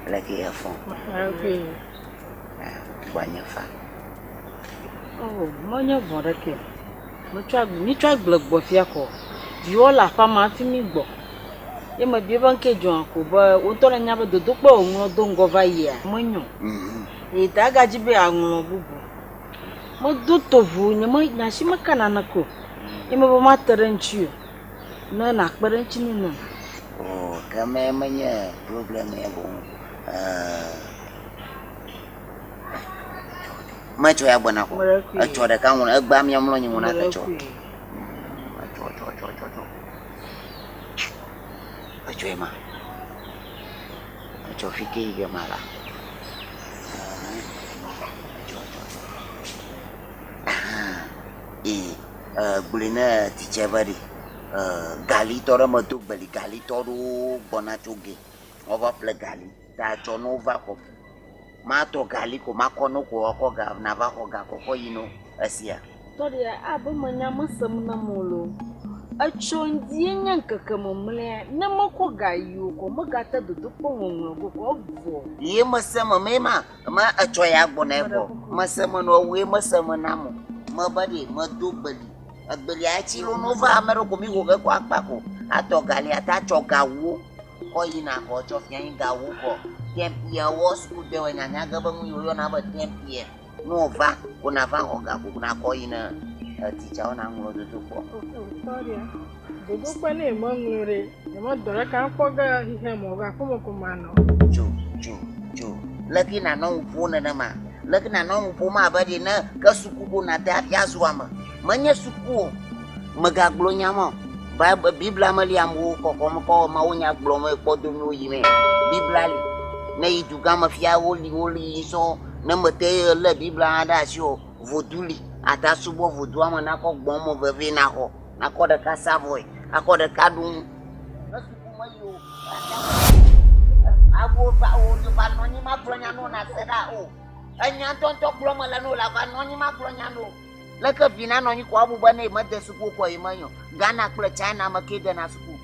Leke efɔ? Gbɔnye fa. Oh, menye vɔ̃ ɖeke o. Metsɔ agble, mítsɔ agble gbɔ fia kɔ. Viwò le aƒea me hafi mí gbɔ. Ye mebia be ŋkee dzɔa ko be wò ŋutɔ nènya be dodokpɔ wòŋlɔ do ŋgɔ va yia, menyo. Eyi ta egadzi be yeaŋlɔ bubu. Medo tovo, nye me, nye asi meka naneke o. Ye mebe mate ɖe ŋuti o. Ne nàkpe ɖe ŋuti nɛ nam. Oh, ke me menye problem ye boŋ. Eh, metsɔ ya gbɔna ko. Etsɔ ɖeka ŋu egbea míamlɔ anyi ŋu na etsɔ. Etsɔ, etsɔ, etsɔ, etsɔ, etsɔ. Etsɔe ma. Etsɔ fi ke yi ge ma la. Etsɔ, etsɔ, etsɔ. Ee, gblɔe ne titse be ɖe galitɔ ɖe medo gbe li galitɔ ɖewo gbɔna tso ge. Woava ƒle gali ta tsɔ ne wova xɔ. Matɔ gali ko makɔ no ko woakɔ ga nava xɔ ga kɔkɔ yi no esia. Tɔɖia abe menya mesem nam o loo. Etsɔ ŋdie nye ŋkeke memlɛa ne mekɔ ga yi o ko megate dodokpɔ ŋɔŋlɔ go ko evɔ. Ye mese me mee ma ma etsɔ ya gbɔna evɔ mese me nɔ woe mese me nam o. Mebe ɖe medo gbeli egbelia etsi lo no va ame ɖe ko mi ho ge ko akpa ko atɔ galia ta tsɔ gawo kɔ yina kɔ tsɔ fia yi gawo kɔ tɛmpia wɔ suku de wɔ nyanya ge be nu yi woyɔna be tɛmpia. Ne wova ko nava xɔ ga ko nakɔ yi ne titsawo naŋlɔ dodokpɔ. Tɔɖia, dodokpɔ ne meŋlɔ ɖe, nye dɔ ɖeka kpɔ ge xixia me o, aƒeme ko manɔ. Tso, tso, tso. Leke nànɔ nu ƒom nenema? Leke nànɔ nu ƒom abe ɖe ne ke suku ko nàde hafi azu ame? Menye suku o. Mègagblɔ nya ma o. Bible, Biblia meli amewo kɔkɔm kɔ mawunya gblɔm kpɔ domi woyi me. Biblia li. Ne yi dugã me fia woli woli yi sɔ ne mete lé Biblia hã ɖe asi o. Vodu li. Ate asubɔ vodua me nakɔ gbɔ̃ me vevie naxɔ. Nakɔ ɖeka sa vɔe. Akɔ ɖeka ɖu nu. Ne suku meyi o. Awo va wo va nɔ anyi magblɔ nya no nase ɖa o. Enya ŋutɔŋutɔ gblɔm mele no la va nɔ anyi magblɔ nya no. Leke vi nanɔ anyi ko abu be ne mede suku ko ye menyo. Ghana kple China me ke dena suku.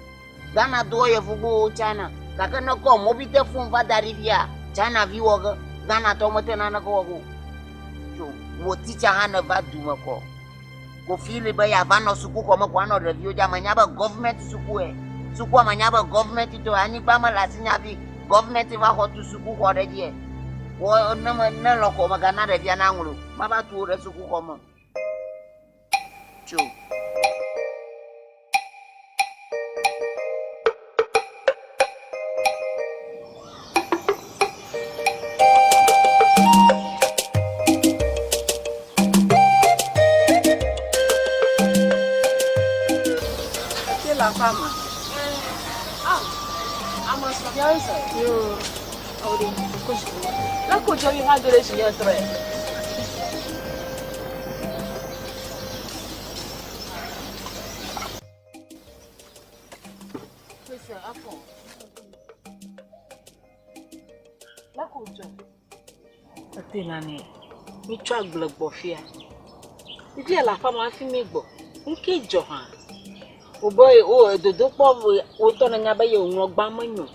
Ghana doa yevugboo China. Gake ne kɔ mobile phone va da ɖi fia, China vi wɔ ge. Ghana tɔ mete naneke wɔ ge o. Tso wò titsa hã neva du me kɔ. Kofi li be yeava nɔ sukuxɔ me ko anɔ ɖeviwo dzi. Menya be government sukue. Sukua menya be government tɔ anyigba mele asi hafi government va xɔ tu sukuxɔ ɖe dzie. Wɔ ne me ne lɔ̃ xɔ megana ɖevia naŋlɔ o. Mava tu wo ɖe sukuxɔ me. Tso. Ete le aƒea me. Ah, ame sɔviawo sɔ. Yoo. Awo ɖe kosi. Le ko dzɔ mi va do ɖe dzi nye trɔe. Kwesi afɔ. Le ko dzɔ. Ete nane. Mitsɔ agble gbɔ fia. Fifia le aƒea me hafi mi gbɔ. Ŋke dzɔ hã. Wobe wo dodokpɔ wotɔ nenya be ye wòŋlɔ gbã menyo.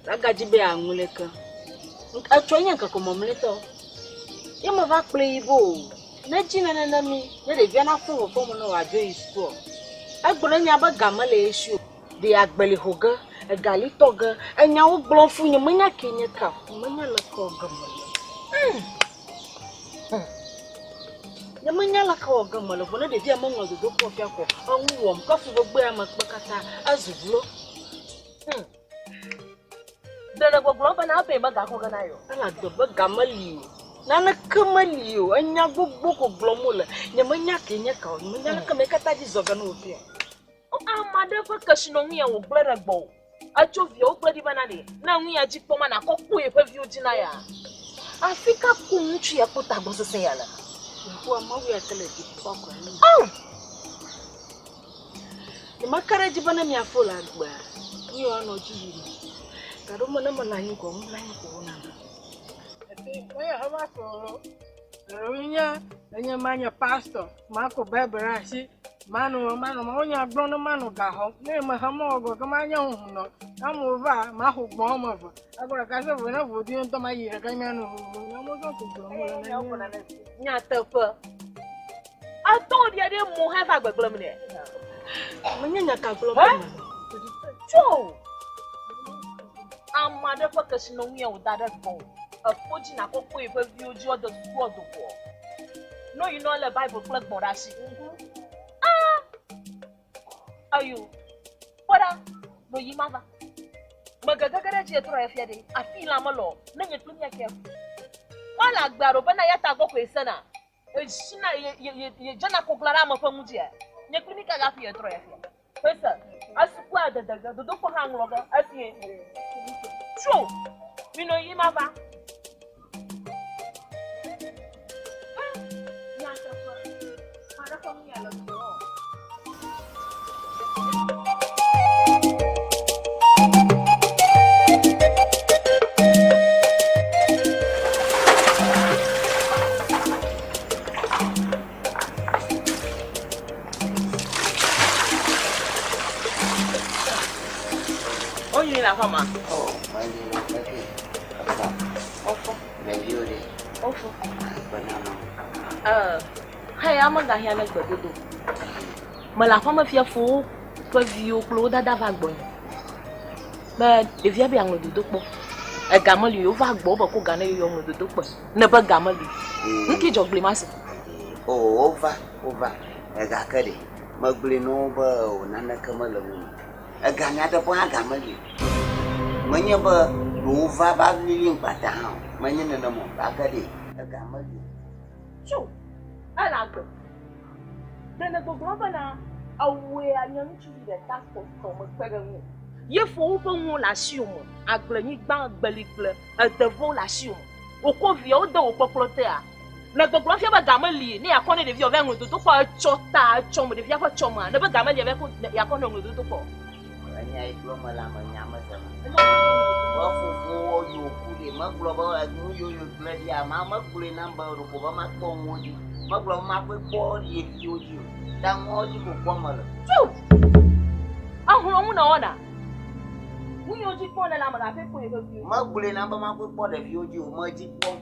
Agadzi be yeaŋlɔe ke. Etsɔ nye ŋkeke mɔmlɛtɔ. Ye meva kplɔe yi be o. Ne dzi nenene mi, ne ɖevia nafɔ fɔfɔ me ne wòadzo yi sukua. Egblɔ ne nya be ga mele ye si o. Ɖe agbeli ho ge, egali tɔ ge, enyawo gblɔm fu nye menya ke nye ka o. Menya le ke wɔ ge mele. Hmm. Nye menya le ke wɔ ge mele vɔ ne ɖevia meŋlɔ dodokpɔ fia kɔ eŋu wɔm ke fu gbegbe ya me kpe katã ezu vlo. Ɖe le gbɔgblɔm bena eƒe megaxɔ ge na ye o. Ele agbe be ga meli o. Naneke meli o. Enya gbogbo ko gblɔm wole. Nyemenya ke nye ka o. Nyemenya leke me katã dzi zɔ ge ne wòfia. Ame aɖe ƒe kesinɔnu ya wògblẽ ɖe gbɔwò. Etso viawo gblẽ ɖi bena ɖe ne nu ya dzi kpɔm nàkɔ kpɔ yeƒe viwo dzi na ya. Afi ka ko ŋutsu ya kpɔ tagbɔsesẽ ya le? Yehowa Mawu ya ke le dziƒoa kɔe nɛ. Nyemeka ɖe edzi be ne mia fo le agbea, nu yewo anɔ edzi yim o. Gaɖo me ne menɔ anyi gɔ̃, mlɔ anyi ko wonana. Enye manye pastor, mako Bible ɖe asi. Mano, mano, ma wonya gblɔ ne mano ga xɔm. Ne mexe mɔ wɔ gɔ ke manye huhunɔ. Ne amewo va, maxo gbɔ̃ woame eve. Agblɔ ɖeka se eve ne vodui ŋutɔ mayi ɖeka miano vovo. Nya mɔzɔ ko gblɔm wole na nye. Nyateƒe. Etɔ ɖia ɖe mo hã va gbegblẽm nɛ. Menye nya ka gblɔm mele. Tso! Ame aɖe ƒe kesinɔnu ya wòda ɖe gbɔwò. Ekpo dzi nàkɔ kpɔ yeƒe viwo dzi woade suku woado goa? No yi nɔ lé Bible kple gbɔ̃ ɖe asi. Ah! Ayo, kpɔ ɖa, no yi mava. Megege ge ɖe edzi etrɔ efia ɖe, afi lã melɔ, ne nye kple mía ke. Wole agbea ɖo bena ya ta gbɔ koe sena. Esina ye ye ye ye dzena kogla ɖe ame ƒe ŋu dzia. Nye kple mi ka hafi etrɔ efia. Pese, esukua dedege, dodokpɔ hã ŋlɔ ge, efie. Tso, minɔ yi mava. Nyateƒe, ame aɖe ƒe nu ya le gbɔwò. Wonyi le aƒe ma. Oh, menyi le aƒe ke. Efɔ. Wofɔ. Ɖeviwo ɖe. Wofɔ. Akpe na Mawu. Ee, heya megahiã ne gbedodo. Mele aƒe me fia fowo ƒe viwo kple wo dada va gbɔnye. Be ɖevia be yeaŋlɔ dodokpɔ. Ega meli o, wova gbɔ be ko ga ne yewoyɔ ŋlɔ dodokpɔe. Ne be ga meli. Nu ke dzɔ gblɔe ma se. O, wova, wova. Ega ke ɖe. Megblɔe na wo be o naneke mele ŋu o. Ega nyateƒe hã ga meli o. Menye be ɖe wova va lilim kpata hã o. Menye nenem o. Gake ɖe ega meli o. Tso, ele agbe. Ɖe nègbɔgblɔm bena ewɔea nye ŋutsuvi ɖeka kpɔtɔ mekpe ɖe ŋuwò. Ye fowo ƒe nuwo le asiwò me, agblenyigba, gbeligble, edevowo le asiwò me. Wòkɔ viawo de wò kpɔkplɔ tea? Nègbɔgblɔm fia be ga meli ne yeakɔ ne ɖeviawo va ŋlɔ dodokpɔ etsɔ ta etsɔ me ɖevia ƒe tsɔ mea? Nebe ga meli eva yeakɔ ne ŋlɔ dodokpɔ. Enya yi gblɔm mele ame nya mese me. Be fofowo yiwo ku ɖi megblɔ be nu yiwo yewo gblẽ ɖia ma megblɔe nam be ɖeko be makpɔ nuwo dzi. Megblɔ be makpɔe kpɔ ye viwo dzi o. Ta nuawo dzi ko kpɔm mele. Tsu! Exlɔ̃ nu nèwɔna. Nu yiwo dzi kpɔm nèle ame gake kpɔ yeƒe viwo dzi. Megblɔe nam be makpɔe kpɔ ɖeviwo dzi o. Medzi kpɔm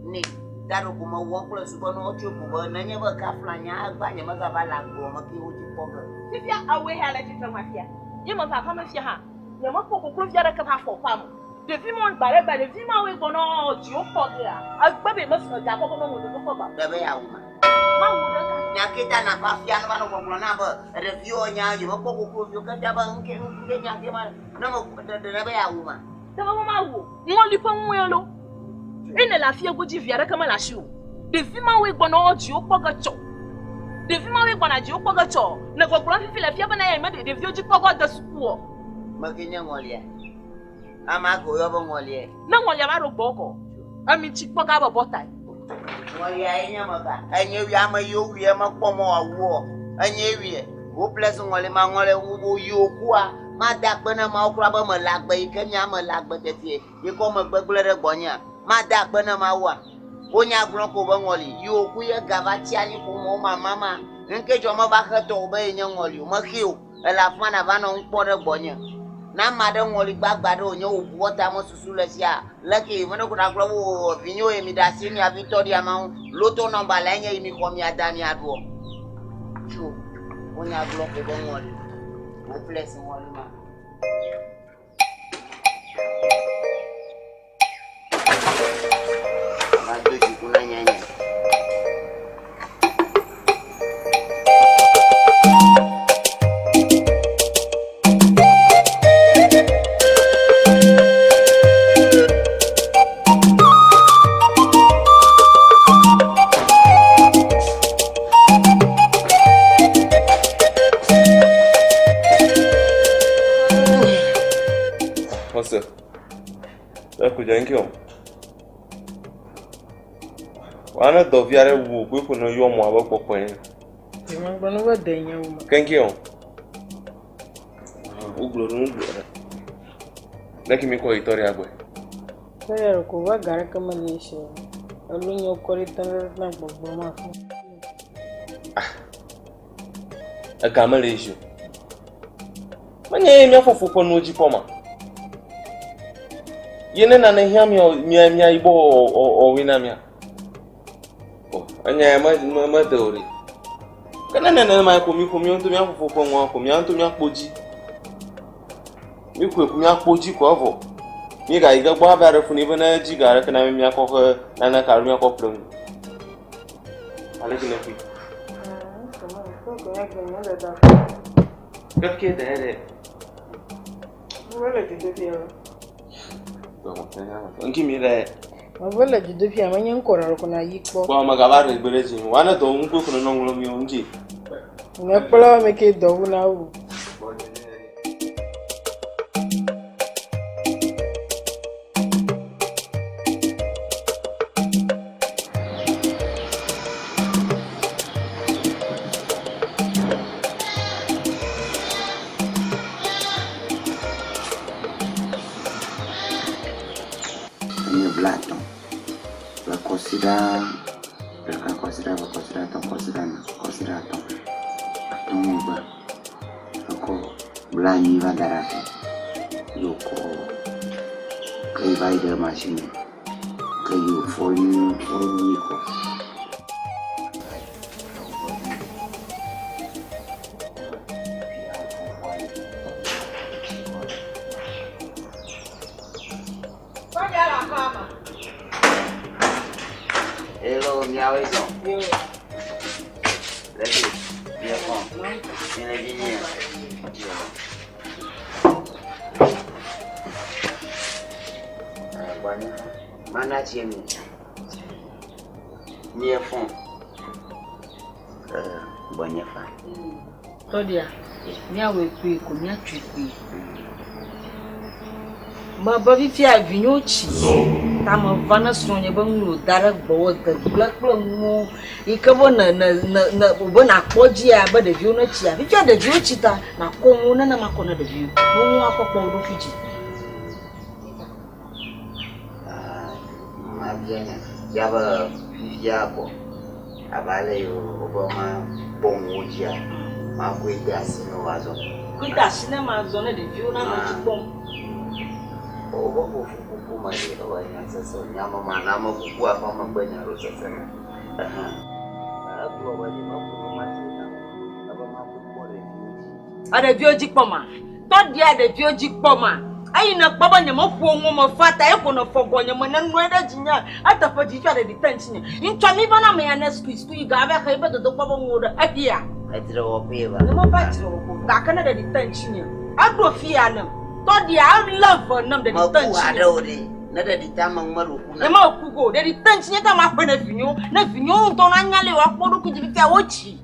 nɛ. Ta ɖeko mewɔ kple susu be ne wotsɔe ko be nenye be kafla nya egbea nyemegava le agboa me ke wo dzi kpɔ ge. Fifia awɔe hã le tsitre nu afia. Ye meva aƒea me fia hã, nyemekpɔ koklovi aɖeke ƒe afɔ ƒe ame o. Ɖevi mawo gbe aɖe gbe ɖevi mawoe gbɔna dziwo kpɔ gea, egbe be mesu ega kɔkɔ ne ŋlɔ dodokpɔ gba. Ɖe be yeawu ma. Mawu ɖeka. Nya ke ta nàva fia ne va nɔ gbɔgblɔ nam be ɖeviwo nya yemekpɔ kokloviwo ke fia be ŋke ŋke nya ke ma ne me ɖe ɖe be yeawu ma. Ɖe be mawu o. Ŋɔli ƒe ŋue lo. Eye nèle afia godzi vi aɖeke mele asiwò o. Ɖevi mawoe gbɔna wo dziwo kpɔ ge tsɔ. Ɖevi mawoe gbɔna dziwo kpɔ ge tsɔ. Nè gbɔgblɔm fifi le fia bena yeame ɖeviwo dzi kpɔ ge woade suku o. Meke nye ŋɔlia? Amea ke woyɔ be ŋɔliae. Ne ŋɔlia va ɖo gbɔwò kɔ, emi tsi kpɔ ge abe bɔtae. Ŋɔlia ye nye meka? Enye wui ame yiwo wui mekpɔ mɔ wòawu o. Enye wui. Wo bless ŋɔli ma ŋɔli wo yiwo kua made akpe na Mawu kura be mele agbe yi ke mía mele agbe tetie. Yi kɔ me gbegblẽ ɖe gbɔnyea, made akpe na Mawua? Wonya gblɔ ko be ŋɔli yi wòku ye gava tsi anyi ƒome wo mamama. Ŋke dzɔ meva xe tɔwò be yenye ŋɔli o, mexee o. Ele afima nàva nɔ nu kpɔm ɖe gbɔnye. Ne ame aɖe ŋɔli gbagba ɖe wònye wò ʋuɔ ta mesusu le sia, leke yi mene ko nàgblɔ be oo vinyewo ye miɖe asi mia vi tɔ ɖia ma ŋu. Loto nɔmba lae nye yi mixɔ mia da mia ɖuɔ. Tso, wonya gblɔ ko be ŋɔli. Wo bless ŋɔli ma. Va do dziku na nyanya. Xɔse, eku dze ŋkɛ o. Wa ne dɔvi aɖe wu wò koe ne yɔ mɔ abe kpɔkpɔe ene. Nyemegblɔ ne be de nye wu me. Keŋkɛ o. Wogblɔ ɖe wogblɔ ɖe. Ne ke mi kɔ yi tɔ ɖe agbɔe. Ke ya ɖeko be ga ɖeke meli esi o. Elo nye kɔ ɖi tɔ ɖe na gbɔgblɔ ma. Ah. Ega mele ye si o. Menye ye mía fofo ƒe nuwo dzi kpɔm ma? Ye ne nane hiã mía, mía, mía yibɔ ɔwɔe na mía. O, enya ya me, me, mede o ɖe. Ke ne nenema ko mi ƒo mía ŋutɔ mía fofo ƒe nua ko mía ŋutɔ míakpɔ dzi. Mi ƒoe ko míakpɔ dzi ko evɔ. Mi gayi ge gbɔ ava ɖe fu nɛ be ne edzi ga ɖeke na mi míakɔ xe naneke alo míakɔ ƒle nu. Aleke nèƒoe? Keke ɖe ɖe. Mele dzodoƒea o. Ŋki mi ɖe. Meve le dzodoƒea menye ŋkɔ ɖe ko na yi kpɔ. Kpɔ megava ɖe gbe ɖe dzi. Wa ne dɔ ŋu ko ne nɔ ŋlɔ mi o ŋki. Ne kplɔ me ke dɔ ŋu na wo. Enye blatɔ̃ le kɔsiɖa ɖeka, kɔsiɖa eve, kɔsiɖa etɔ̃, kɔsiɖa ene, kɔsiɖa atɔ̃, atɔ̃ megbe ekɔ blanyi va da ɖe afi ye wòkɔ ke yi va yi ɖe mashini me ke yi wòfɔ nu kɔ. Hello, miawoe zɔ. Leke, miefɔ, miele dzi nyuie. Gbɔnye, mana tsie mi. Miefɔ. Gbɔnye fa. Tɔɖia, míawɔe kpuie ko, míatsoe kpuie. Mebe fifia vinyewo tsi ta meva ne srɔ̃nye be nu wòda ɖe gbɔwò degble kple nuwo yi ke be ne ne ne ne wòbe nàkpɔ dzia be ɖeviwo netsia. Fifia ɖeviwo tsi ta nàkɔ nuwo nenema kɔ ne ɖeviwo ne woawo akɔ kpɔ wo ɖokui dzi. Mabia nya ya be fifia kɔ abe ale yi wobe makpɔ nuwo dzia, makɔe de asi ne wòazɔ. Kɔe de asi ne mazɔ ne ɖeviwo nanɔ dzi kpɔm. Wobe ƒoƒu me ɖe ewɔ nya sesẽ o. Nya me mana ame kukua ƒe megbe nya ɖo sesẽ me. Ehã. Egblɔ be nyemeƒo nu ma tso na o. Ebe makɔe kpɔ ɖeviwo dzi. Eɖeviwo dzi kpɔma? Tɔɖia ɖeviwo dzi kpɔma? Eyi nèkpɔ be nyemeƒo ŋu me fa ta ye ko nèfɔ gɔnye me nenɔe ɖe dzinye eteƒe dzi fia ɖeɖi te ŋutinye. Ŋtsɔ mi va na ame ya ne sukui sukui ga ava xe eƒe dodokpɔ be ŋuwo ɖe eƒia. Edzre wɔƒee va. Nyemeva dzre wɔƒe o gake ne ɖeɖi te ŋutinye eɖo fiya nem. Tɔɖia elé ve nem ɖeɖi te Meku ŋutinye. haɖe o ɖe. Ne ɖeɖi te ame ŋu meɖo ku na. Nyemeku go o. Ɖeɖi te ŋutinye ta maƒoe ne vinyewo ne vinyewo ŋutɔ nanya le yewoakpɔ wo ɖokui dzi fifia wotsi.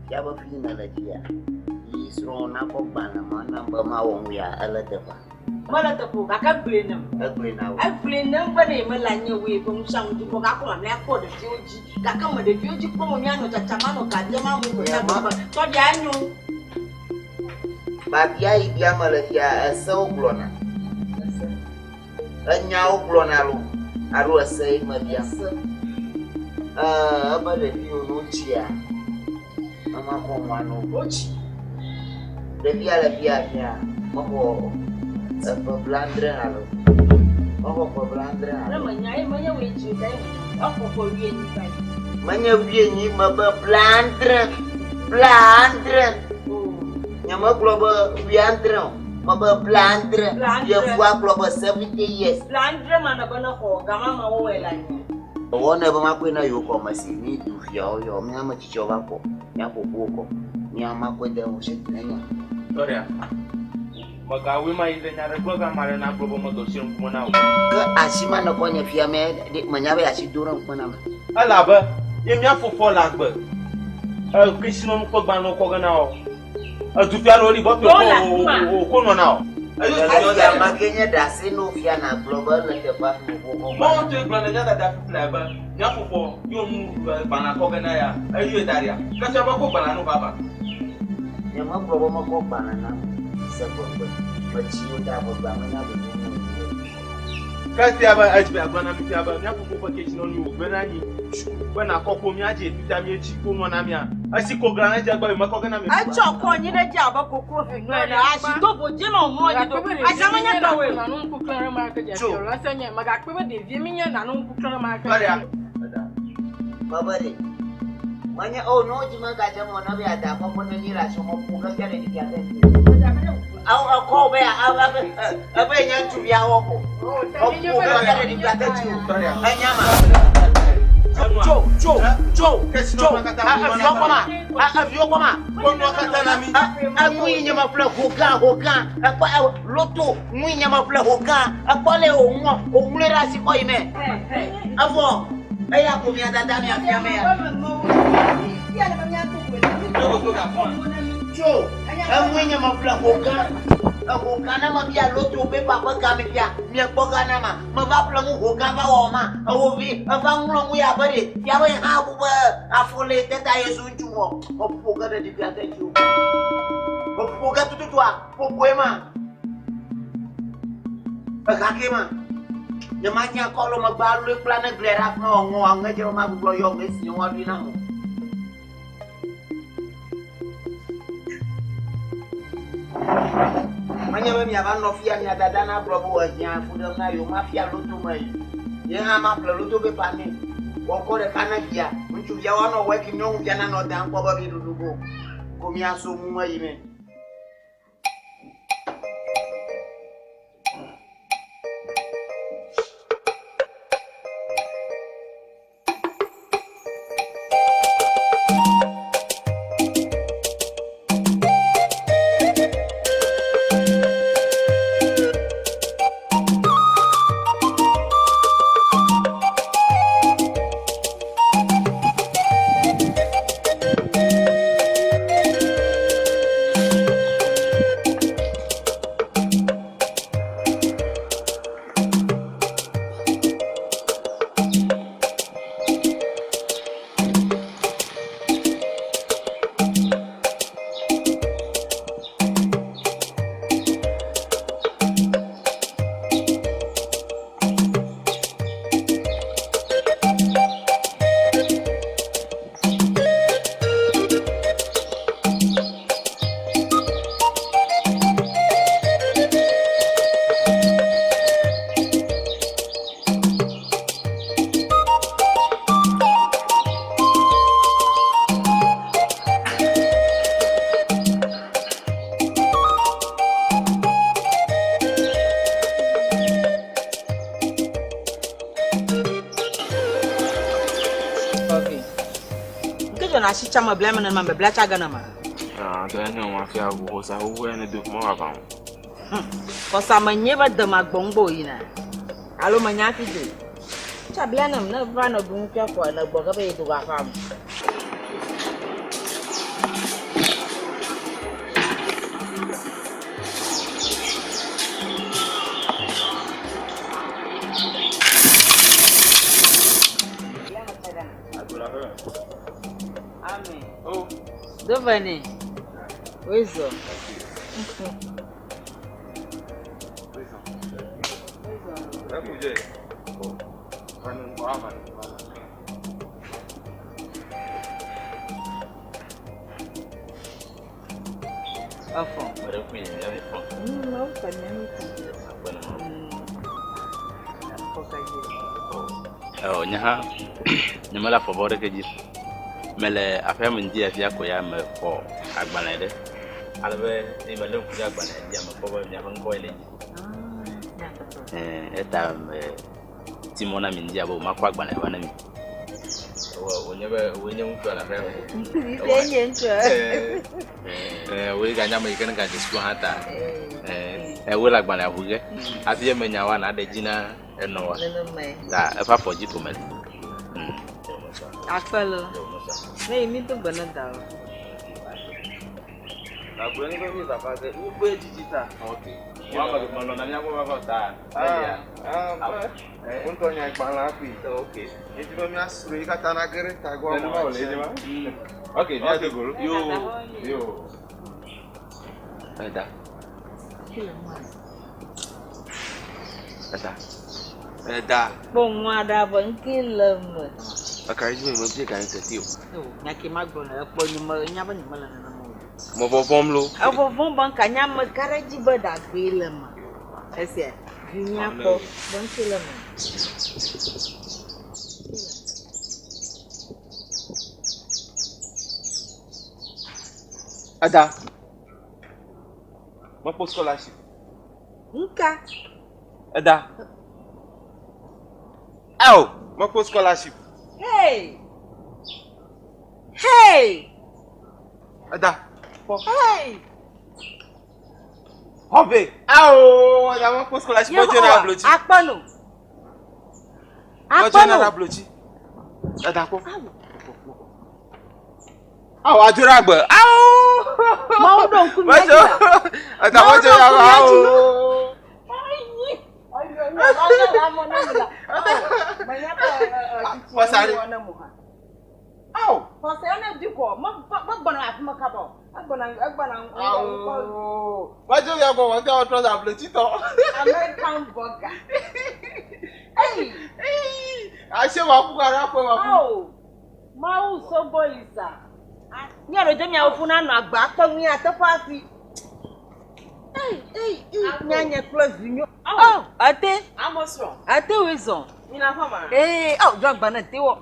Fia be fi nèle dzia, yi srɔ̃wò nakɔ gbalẽ ma nam be mawɔ nu ya, ele teƒea? Mele teƒe o, gake egblɔe nam. Egblɔe na wò. Egblɔe nam be ne yemele anyi o, yeƒe ŋusẽ dzi kpɔ gake mamlɛa kpɔ ɖeviwo dzi. Gake me ɖeviwo dzi kpɔm o, míanɔ tsatsam anɔ ga biam amewo gbe sia gbe be tɔɖia enyo. Biabia yi biam mele fia, esewo gblɔna. Enyawo gblɔna loo alo ese ye mebia? Ese. Ee, ebe ɖeviwo ne wotsia, ema kɔ mɔa no. Wotsi. Ɖevia le fia fia, mexɔ eƒe blaadre alo mexɔ ƒe blaadre alo. Ne menya ye menye wòe dzi o ta ye menya. Exɔ ƒe wuienyi va yi. Menye wuienyi mebe blaadre, blaadre. Nyemegblɔ be wuiadre o. Mebe blaadre. Yevua gblɔ be 70 years. Blaadre ma ne be ne xɔ gama me wowɔe le anyi. Ewɔ ne be makɔe na yewo kɔ me si mi du fiawo yɔ mi ame tsitsiwo va kɔ mia ƒoƒuwo kɔ mia makɔe de wo si enya. Tɔɖia, mègawɔe ma yi ɖe nya ɖe gblɔ ge ame aɖe nagblɔ be medɔ asi ŋkume na wò. Ke asi ma nèkɔ nye fia mɛ ɖe menya be asi do ɖe ŋkume na ame. Elabe ye mía fofoa le agbe. Kesinɔnu ƒe gbalẽwo kɔ ge na wò. Edu fia ɖewo li bɔtɔ wò ko nɔ na o. Eya ma ke nye ɖase ne wofia nàgblɔ be ele teƒe hafi wò kɔ Mɔ ŋutɔe gblɔ ne mía dada fiflae be mía fofoa yɔ nu gbalẽa kɔ ge na ya eyɔe da ɖia. Ke fia be kɔ gbalẽa no vava. Nyemegblɔ be mekɔ gbalẽ na se ƒegbe. Metsi wo ta ƒegbea menya ɖoɖo ne o. Ke fia be edzi be yeagblɔ na mi fia be mía fofo ƒe kesinɔnu wògblẽ ɖe anyi be nakɔ kpo mía dzi fifia míetsi kpo nua na mía. Esi ko gla ne dze egbe mekɔ ge na mi. Etsɔ kɔ anyi ɖe dzi abe koklo hɛnɔ ene. Asi do vo dzi nɔ mlɔ anyi ɖo. Azã menye tɔwòe. Nanu ŋku klẽ ɖe ma ke dze Tso. fiɔ la se nye. Megakpɔe be ɖevie mi nye nanu ŋku klẽ ɖe ma ke. Tɔɖia. Mebe ɖe. Menye o ne wodzi megadze mɔ na be yeada akɔkɔ ne nyi le asi me ƒo ge fia ɖe ɖevia ke dzi. Awo ekɔ wo be ebe ebe nye ŋutsuvia wɔ ko. Eƒo ge fia ɖe ɖevia ke dzi o. Enya ma. Tso tso tso tso eviwo kpɔ ma eviwo kpɔ ma. Kpɔ nua katã na mi. Enu yi nye meƒle ho gã ho gã ekpɔ loto nu yi nye meƒle ho gã ekpɔ le wòŋlɔ wòŋlɔe ɖe asi kɔ yi me. Evɔ eya ko mia dada mia fia me ya. Tso enu yi nye meƒle ho gã eho gã ne mebia loto pepa ƒe ga mi fia miekpɔ ga na ma meva ƒle nu ho gã va wɔ ma ewo vi eva ŋlɔ nu ya be ɖe fia be hã bu be afɔ le teta yesu ŋutsu wɔ meƒo ge ɖe ɖevia ke dzi o meƒo ge tututua ƒoƒoe ma eha ke ma nye ma nya kɔ lo megbe aloe kpla ne glia ɖe afi ma wɔ ŋɔ aŋe dze ma gbugbɔ yɔ ŋe si wɔn ɖui na mo. Menye be miava nɔ fia mia dada nagblɔ be wòehiã fu ɖem na yewo mafia loto me yi. Ye hã maƒle loto pepa nɛ. Wòakɔ ɖeka na via. Ŋutsuvia woanɔ wɔe nyɔnuvia nanɔ dam kpɔ be mi ɖuɖu go. Ko miaso mu me yi me. Nke dzɔ na asi tsa me bla me nenema me bla tsa ge nema. Ah, dɔ ya nye wɔn afia ʋu xɔsa xoxo ya ne do kuma wa va o. Xɔsa me nye be dema gbɔ ŋgbɔ yina. Alo me nya fi do. Tsa bla nem ne va ne ɖu ŋutia kɔ ne gbɔ ge be yi do ga fa me. Amen. Oh. Dovani. Wezo. Afɔ. Ewɔ nye hã nyemele afɔ bɔ ɖeke dzi. Mele aƒea me ŋdi afia ko ya mexɔ agbalẽ ɖe. Ale be eye melé ŋku ɖe agbalẽa dzia mekpɔ be miaƒe ŋkɔe le edzi. Ɛɛ eta me ti mɔ na mi ŋdi abe makɔ agbalẽ va na mi. Ewɔ wònye be wòe nye ŋutsua le aƒea me. Fifia nye ŋutsua. Ɛɛ wòe ganye ame yi ke ne gadze suku hã ta. Ɛɛ wòe le agbalẽa ʋu ge hafi eme nyawoa naɖe dzi na enɔwoa. Nenemae. Ta eƒe afɔ dzi ko mele. Akpe lo. Ne yi mi do gbe ne da o. Agblɔ ni be mi vava ge mi gbɔe dzidzi ta. Ok. Melɔ̃na míagbɔ vava o ta. Ah, ah, ŋutɔ nya gbalẽa kpui. Ok. Edzi be míasrɔ̃ yi katã nage ɖe tagbɔ Nenema wòle edzi ma. Ok, míado go. Yo, yo. Eda. Eda. Eda. Kpɔ nua ɖa be ŋke le eme. Eka dzi me mebie ga teti o. O, nya ke ma gblɔ ne ekpɔ nye me nya be nye mele nenema o. Me vɔvɔm lo. Evɔvɔm be ŋka nya me ka ɖe dzi be ɖagbee le eme. Esia vi nya kpɔ be ŋke le eme. Ada. Mekpɔ scholarship. Ŋka. Eda. Ao, mekpɔ scholarship. Hey! Hey! Eda. Kpɔ. Hey! Xɔve. Ao, eda mekpɔ scholarship. Mɔdzɔ na ablotsi. Akpɔno. Mɔdzɔ na ablotsi. Eda kpɔ. Awo adzo ɖe agbe. Awo. Mawu ɖo ŋku mía dzi la. Eda mɔdzɔ ya awo. Xɔsari. Awo. Xɔse ne di kɔ megbɔna afi me kaba o. Egbɔna egbɔna. Awo. Mɔdzɔ ya gbɔ wɔn tɛ wɔtrɔ za ablotsi tɔ. American burger. Eyi. Ase wa ku ara kpe wa ku. Awo. Mawu sɔgbɔ yi sa. Mía ɖo dze miawo fún nanɔ agba akpɔ nu ya teƒe afi. Ei, ei, ei, nyanye kple vinyo. Oh, ate. Ame srɔ̃. Ate woe zɔn. Mina fama. Ee, oh, dzɔ agba ne te wɔ.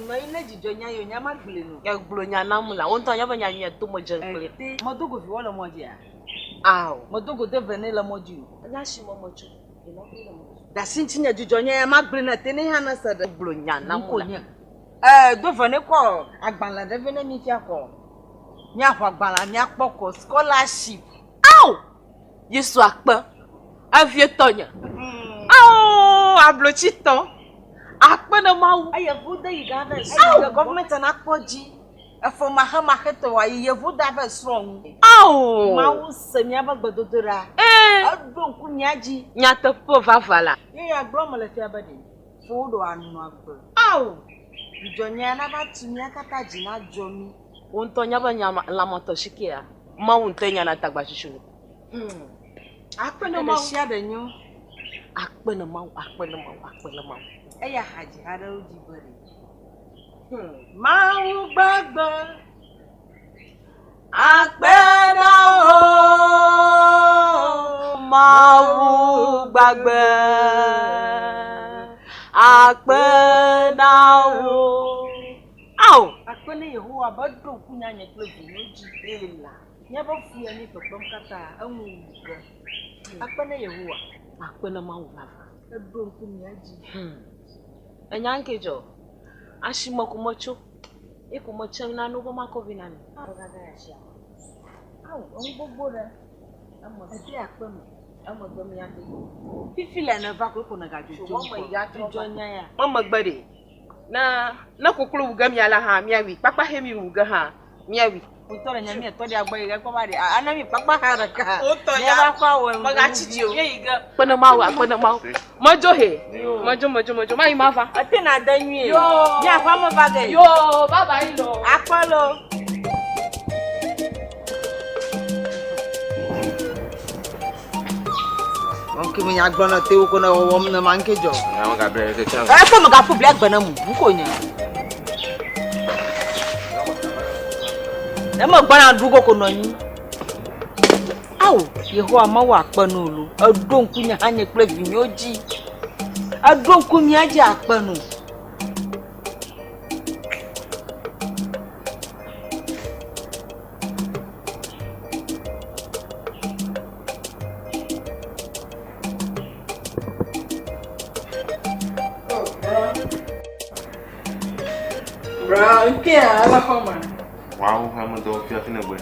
Me ne dzidzɔ nya yo nya ma gblẽ no. Egblɔ nya nam la, wo ŋutɔ nya be nya nyuia to me dze kple. Ete, medo go viwɔ le mɔ dzia? Ao. Medo go de ve ne le mɔ dzi o. Nya si me metso. Dasi ŋuti nye dzidzɔ nya ya ma gblẽ ne te ne hã ne se ɖe. Gblɔ nya nam Ŋko la. nye. Ee, do ve ne kɔ agbalẽ ɖe vɛ ne mi fia kɔ. Míaxɔ agbalẽ míakpɔ kɔ scholarship. Ao! Yesu akpe. Evie tɔnye. Ao! Ablotsi tɔ. Akpe ne Mawu. Eye yevu de yi ga vɛ srɔ̃. Gɔvimɛnt nakpɔ dzi. Efo maxemaxe tɔ wa yi yevu da vɛ srɔ̃ ŋu. Ao! Mawu se míaƒe gbedodoɖa. Ee. Eɖo ŋku mía dzi. Nyateƒe vava la. Ye ya gblɔ me le fia be ɖe. Fo ɖo anɔ agbe. Ao! Dzidzɔ nya nava tu mía katã dzi nadzɔ mí. Wo ŋutɔ nya be nya lãmetɔ si kea. Mawu ŋutɔe nya na tagba tsitsi nu. Akpe ne Mawu. Ɖe sia ɖe nyo. Akpe ne Mawu, akpe ne Mawu, akpe ne Mawu. Eya hadzi ha ɖewo dzi be ɖe. Mawu gbagbe. Akpe na wo, Mawu gbagbe. Akpe na wo. Ao! Akpe ne Yehowa be ɖo ŋku nyanye kple vinyewo dzi eye la. Míaƒe fu ya mi kpekpem katã eŋu wu ge. Akpe ne Yehowa. Akpe ne Mawu vava. Eɖo ŋku mía dzi. Enya ŋke dzɔ. Asime ko metso. Ye ko metse nanewo be makɔ vɛ na mi. Ao, enu gbogbo ɖe. Eme ede akpe me. Emegbe míade. Fifi le ne va ko ko ne gadzodzo Tso ŋkɔ. Dzidzɔ nya ya. Memegbe ɖe. Ne ne koklo wu ge mia la hã míawui. Kpakpa he mi wu ge hã míawui. Wotɔ ɖe nya mi etɔ ɖe agbɔ yi ge kpɔ va ɖe. Ana mi kpakpa ha ɖeka. Wotɔ ya. Míava kɔ awɔ Megatsi dzi o. Míayi ge. Akpe ne Mawu, akpe ne Mawu. Medzo he. Medzo, medzo, medzo. Mayi mava. Ete na de nyuie. Yo. Míaƒe ame va ge. Yo, bye bye lo. Akpe lo. Ŋke mi nya gblɔ na tewo ko ne wɔwɔm ne ma ŋke dzɔ. Nya me gablɛ ɖe tsã. Eƒe me gaƒo blia gbe ne mu ŋko nye. Ne me gbɔna ɖu go ko nɔ anyi. Ao, Yehowa Mawu akpe no lo. Eɖo ŋku nye hã nye kple vinyewo dzi. Eɖo ŋku mía dzi akpe no. Bra, nke a ele xɔ me. Wawo hã me dɔ fia fi ne gbe.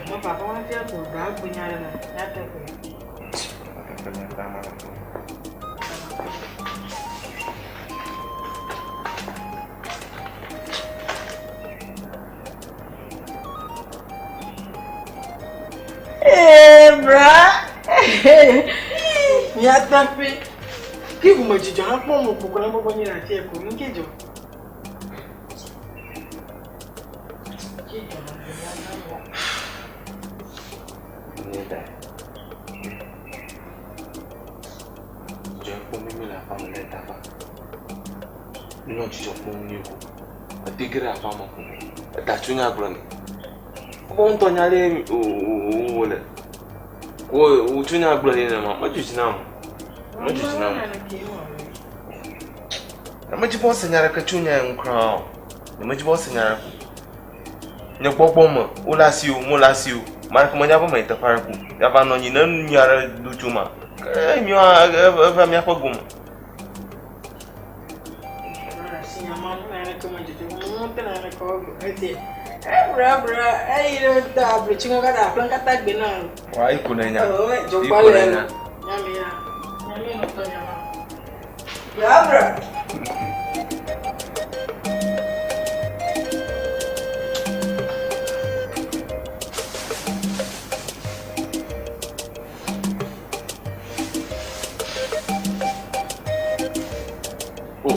Me papa wa fia ko bra gbe nya ɖe me. Nyateƒe. Nyateƒe nya ta ma. Ee, bra. Nyateƒe. Ke ŋu me dzidzɔ hã kpɔm o koko na gbɔgbɔ nyi le afi ko nu ke dzɔ. Ke dzɔ na gbɔ na gbɔ. ta. Dzidzɔ kpɔm mi le aƒea me le ta va. Nɔ dzidzɔ kpɔm nyuie ko. Ete ge ɖe aƒea me ko. Eta tso nya gblɔ nɛ. Wo ŋutɔ nya ɖe wole. Wo wotso nya gblɔ nɛ nenema. Medzo dzi nam. Medzo dzi nam. Nyemedi be woase nya ɖeke tso nya ya ŋu kura o. Nyemedi be woase nya ɖeke o. Nye gbɔgbɔ me, wole asiwò, mele asiwò. Ame aɖeke menya be meyi teƒe aɖeke o. Míava nɔ anyi ne nu nyui aɖe do tso emea, ke míawo eva míaƒe gome. Wa iko ne nya. Iko ne nya.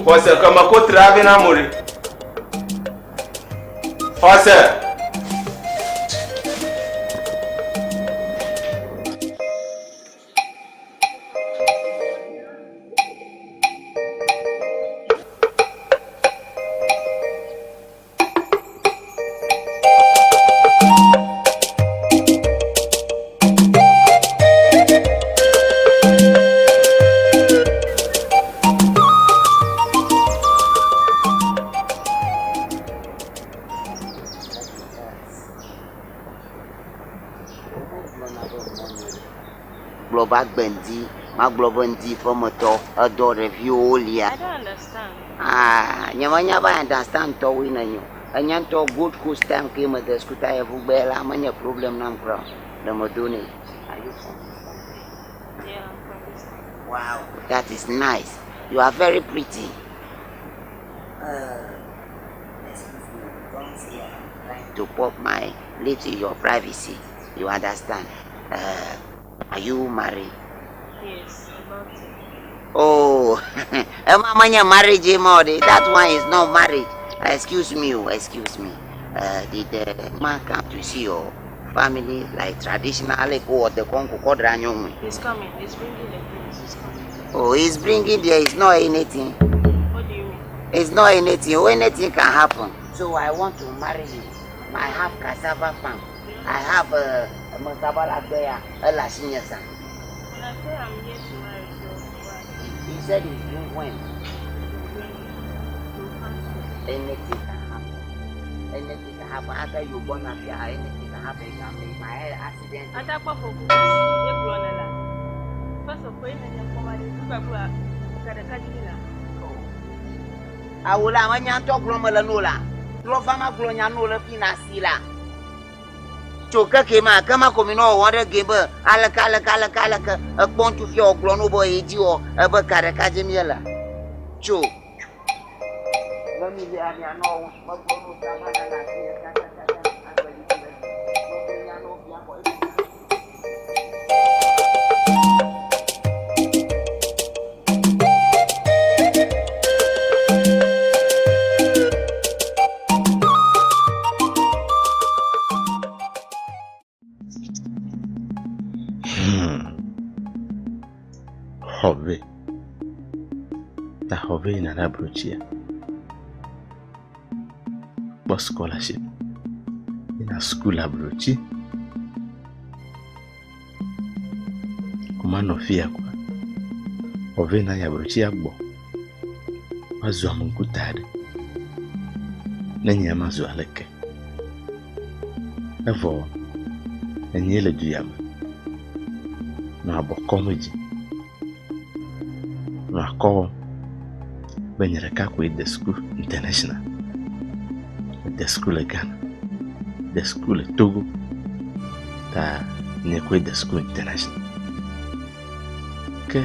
Xɔse ke me ko tra vi na mo ɖe. Xɔse. Gblɔ be agbe ŋdi, magblɔ be ŋdi ƒemetɔ edɔ ɖeviwo lia. I don't understand. Ah, nye menya be understand tɔwoe nenye o. Enye ŋutɔ Gold Coast time ke mede suku ta yevugbe la menye problem nam kura o. Ɖe medo nɛ. Are you from this country? Yeah, I'm from this country. Wow, that is nice. You are very pretty. Excuse me, don't say I'm trying to pop my lips in your privacy. You understand? Are you married? Yes, about to. Oh, ema menye marriage ma o ɖe. That one is not marriage. Excuse me, oh, excuse me. Did the man come to see your family like traditionally ko the konko ko dra nyɔnu? He's coming. He's bringing the things. He's coming. Oh, he's bringing there is not anything. What do you mean? It's not anything. Oh, anything can happen. So I want to marry you. I have cassava farm. I have a masabala bear, a lasinyasa. When I say I'm here to marry, so why? He said he's doing when? Anything can happen. Anything can happen. After you born up here, anything can happen. You can make my head accident. Atakpa for good. First of all, Awo la menya ŋutɔ gblɔm mele no la. Trɔ va ma gblɔ nya no le fi na si la. Tso keke ma ke ma ko mi nɔ wɔwɔ ɖe ge be aleke aleke aleke aleke ekpɔ ŋutsu fia wògblɔ no be ye dzi wɔ ebe ka ɖeka dzi míele. Tso. Ne mi lia mianɔ megblɔ no ta va na la fi ta ta ta ta agbe li le. Megblɔ nya no fia kɔ. Xɔve. Ta xɔve yina ɖe abrotsia. Kpɔ scholarship. Yina suku le abrotsi. Ko manɔ fi ya koa. Xɔve na yi abrotsia gbɔ. Woazu ame ŋkuta aɖe. Ne nye mazu aleke. Evɔ enye le du ya me. Nɔ abɔ kɔm dzi. Nɔ akɔ wɔm be nye ɖeka koe de suku international. De suku le Ghana. De suku le Togo. Ta nye koe de suku international. Ke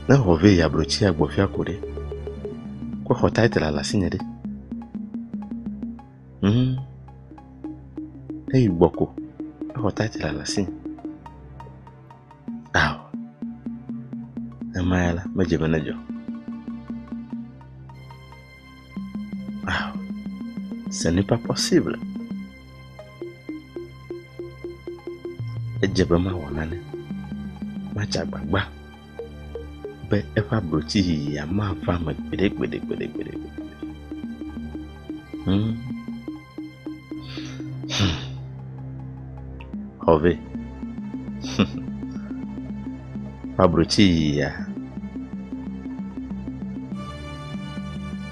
ne xɔve yi abrotsia gbɔ fia ko ɖe. Ko xɔ title le asinye ɖe. Eyi gbɔ ko. Exɔ title le asinye. Ao. Ema ya la, medze be nedzɔ. Ao. Ce n'est pas possible. Edze be mawɔ nane. Madze agbagba be eƒe abrotsi yiyia mava eme gbeɖegbeɖegbeɖegbeɖe. Hmm. Hmm. Xɔve. Ƒe abrotsi yiyia.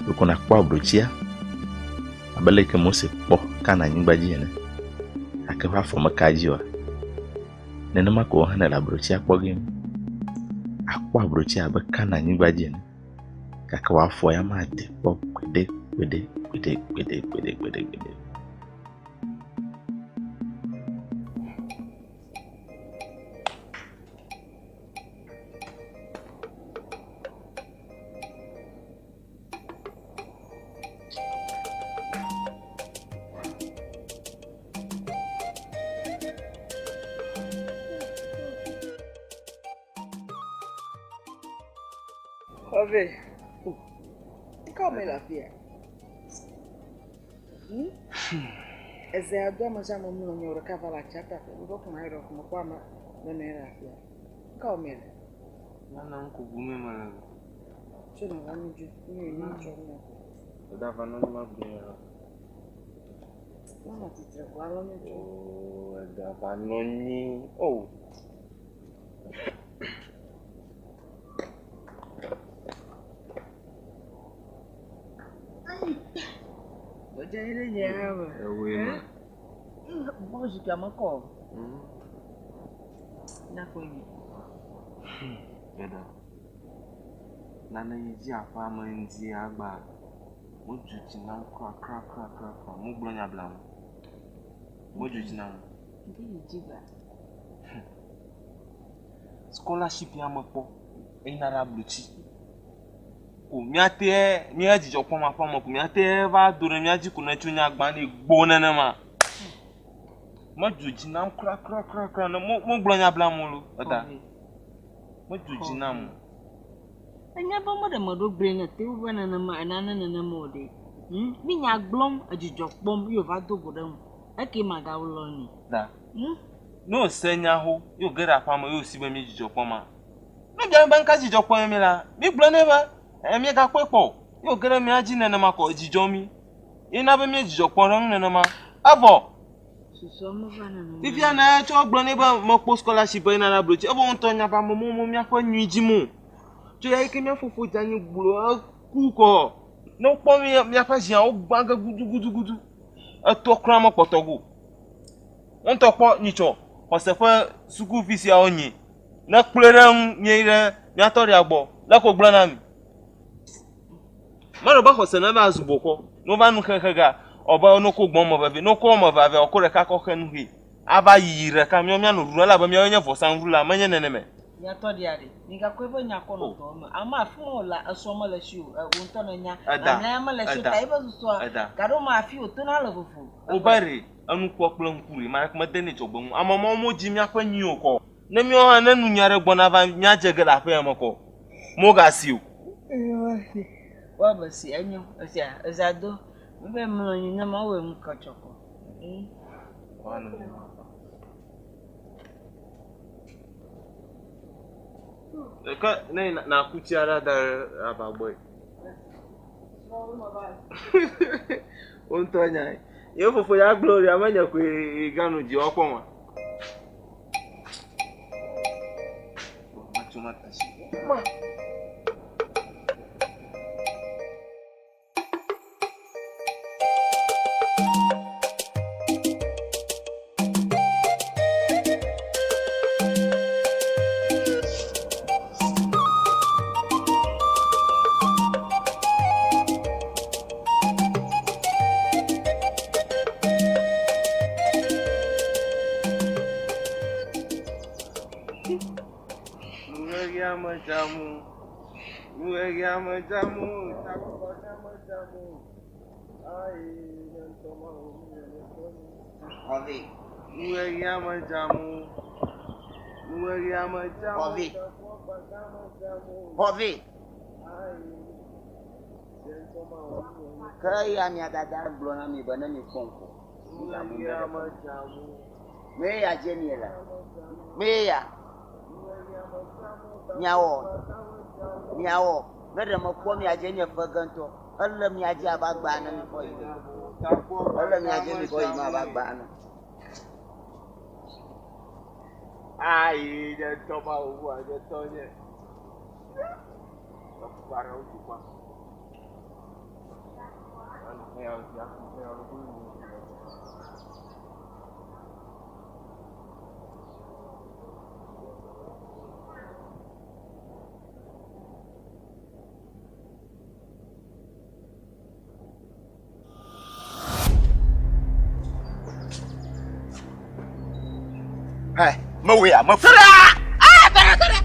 Ɖeko nàkpɔ abrotsia abe leke Mose kpɔ Kana nyigba dzi ene. Gake eƒe afɔ meka edzi oa? Nenema ke wò hã nèle abrotsia kpɔ gee. Àkpɔ abrotsia abe Kana nyigba dzi ene. Gake wò afɔ ya made kpɔ gbeɖe gbeɖe gbeɖe gbeɖe gbeɖe gbeɖe gbeɖe. Xɔve. Ŋkɔ me le afia. Hmm? Eze ado ame sia ame mlɔ nye ɖeka va le atsia ta. Ŋkɔ kuma yi ɖe kuma kpɔ ame nene le afia. Ŋkɔ me le. Nana ŋku bu me mele. Tso na va mi dzi. Mi mi tsɔ mi. Dada va nɔ ma gbe ya. Mama titre ko alo mi dzi. Oh, dada va nɔ nyi. Oh. Ọjọ́ ilé yẹn á wẹ̀. Ewe ma. Bọ́ọ̀sì kì í mọ́kọ̀. Nyakɔ yi. Dada. Nane yi dzi aƒea me ŋdi agba. Modzo dzi nam kura kura kura kura kura. Mogblɔ nya blam. Modzo dzi nam. Nke yi dzi gba. Scholarship ya mekpɔ eyina ɖe ablotsi. Ko míate mía dzidzɔ kpɔm aƒea me ko míate va do ɖe mía dzi ko ne tso nya gbã ɖi gbo nenema. Medzo dzi nam kura kura kura kura ne mo mogblɔ nya blam o lo. Eda. Medzo dzi nam o. Enye be meɖe meɖo gblɔe ne te be nenema enane nenema o ɖe. Hmm? Mi nya gblɔm edzidzɔ kpɔm ye wòva do go ɖe ŋu. Eke magawlɔ ni. Da. Hmm? Ne wòse nya ho ye wòge ɖe aƒea me ye wòsi be mi dzidzɔ kpɔm a. Ne bia mi be ŋka dzidzɔ kpɔm mi la, mi gblɔ nɛ be e miegakpɔe kpɔ o. Ye wòge ɖe mía dzi nenema kɔ edzidzɔ mi. Ye na be mía dzidzɔ kpɔm ɖe ŋu nenema. Evɔ. Susua meva nenema. Fifia ne tsɔ gblɔ nɛ be mekpɔ scholarship be yina ɖe ablotsi evɔ ŋutɔ nya be ame mɔ míaƒe nyui dzim o. Tso ya yi ke mía fofo dze anyi gblɔ eku kɔ. Ne wokpɔ mí míaƒe azia wogbã ge gudugudugudu. Etɔ kura mekpɔtɔ go. Wo ŋutɔ kpɔ nyitsɔ xɔse ƒe sukuvi siawo nyi. Ne kplɔe ɖe ŋu míeyi ɖe mía tɔ ɖea gbɔ. Leke wògblɔ na mi. Mele be xɔse ne va zu bokɔ. Ne wova nu xexe ga, ɔbe ne wokɔ gbɔn me veve, ne wokɔ wɔme eve avɛ, wokɔ ɖeka kɔ xe nu xɛ. Ava yiyi ɖeka, míawo míanɔ ɖuɖu elabe míawoe nye vɔsaŋuɖula, menye neneme. Mía tɔ ɖea ɖe, migakɔ eƒe nya kɔ nɔ dɔ me. Ame afi ma wòle esrɔ̃ mele esi o, wò ŋutɔ nènya. Eda, Mamlɛa ya mele esi o, eda, ta eƒe susua, eda. gaɖo me afi wòtona le vovo. Wobe ɖe, enukpɔ kple ŋku ɖe, ame aɖeke mede nɛ dzɔgbe ŋu. Ame mawo medzi míaƒe nyui o kɔ. Ne míawo hã ne nunya ɖe gbɔna va míadze ge le aƒea me kɔ, mogasi o. Woabe si enyo, esia, eza do. Be mlɔ anyi ne mawɔe ŋu kɔtsɔkɔ. Ke ne nàku tsi aɖe ada ɖe aba gbɔe. Wo ŋutɔ nyae. Ye fofo ya gblɔ ɖi ame nye koe ganu dzi woakpɔ ma. Matso matasi. Ma. Xɔvi. Xɔvi. Xɔvi. Ke eya mia dada gblɔ na mi be ne mi kpɔm ko. Me ya dze mi le. Me ya. Miawɔ. Miawɔ. Ne ɖe mekpɔ mia dze nye ƒe ge ŋutɔ. Ele mia dzi abe agba ene mi kɔ yi me. Ele mia dzi mi kɔ yi me abe agba ene. Ayi nye tɔ ma wo nye tɔ nye. Ekpara wo dukwa. Hey, mewɔe ya, mefu. Ah, tɔɖe, tɔɖe.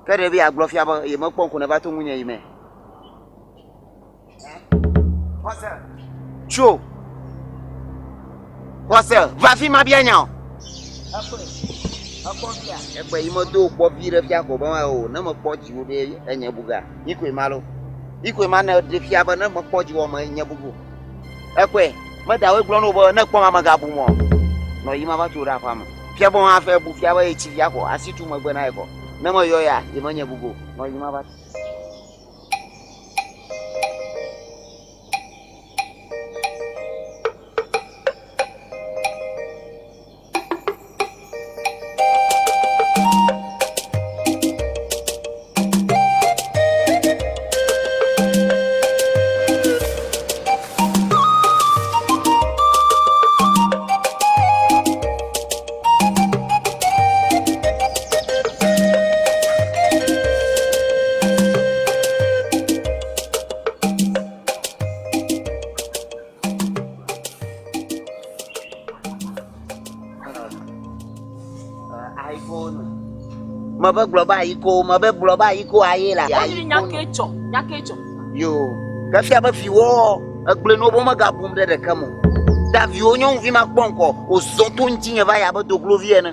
Ke ɖevi agblɔ fia be yemekpɔ ŋku neva to ŋunye yi me. Xɔse. Tso. Xɔse, va fi ma bia nya o. Ekpɔe. Ekpɔ fia. Ekpɔe yi medo kpɔ vi ɖe fia ko be o ne mekpɔ dziwò ɖe enye buga. Yi koe ma lo. Yi koe ma ne ɖe fia be ne mekpɔ dziwò me nye bubu. Ekpɔe. Medawoe gblɔ no be ne kpɔ ma megabu mɔ. Nɔ yi ma va tso ɖe aƒea me. Fia be wɔn afe bu fia be etsi fia kɔ asi tu megbe na ye kɔ. Ne meyɔ ya ye menye bubu. Nɔ yi ma va. Mebe gblɔ be ayiko, mebe gblɔ be ayiko aye la. Ayi nya ke tsɔ, nya ke tsɔ. Yo, ke fia be viwo egblẽ no be megabum ɖe ɖeke mo. Ta viwo nyɔnuvi ma kpɔ ŋkɔ, wòzɔ to ŋutinye va yi abe doglovi ene.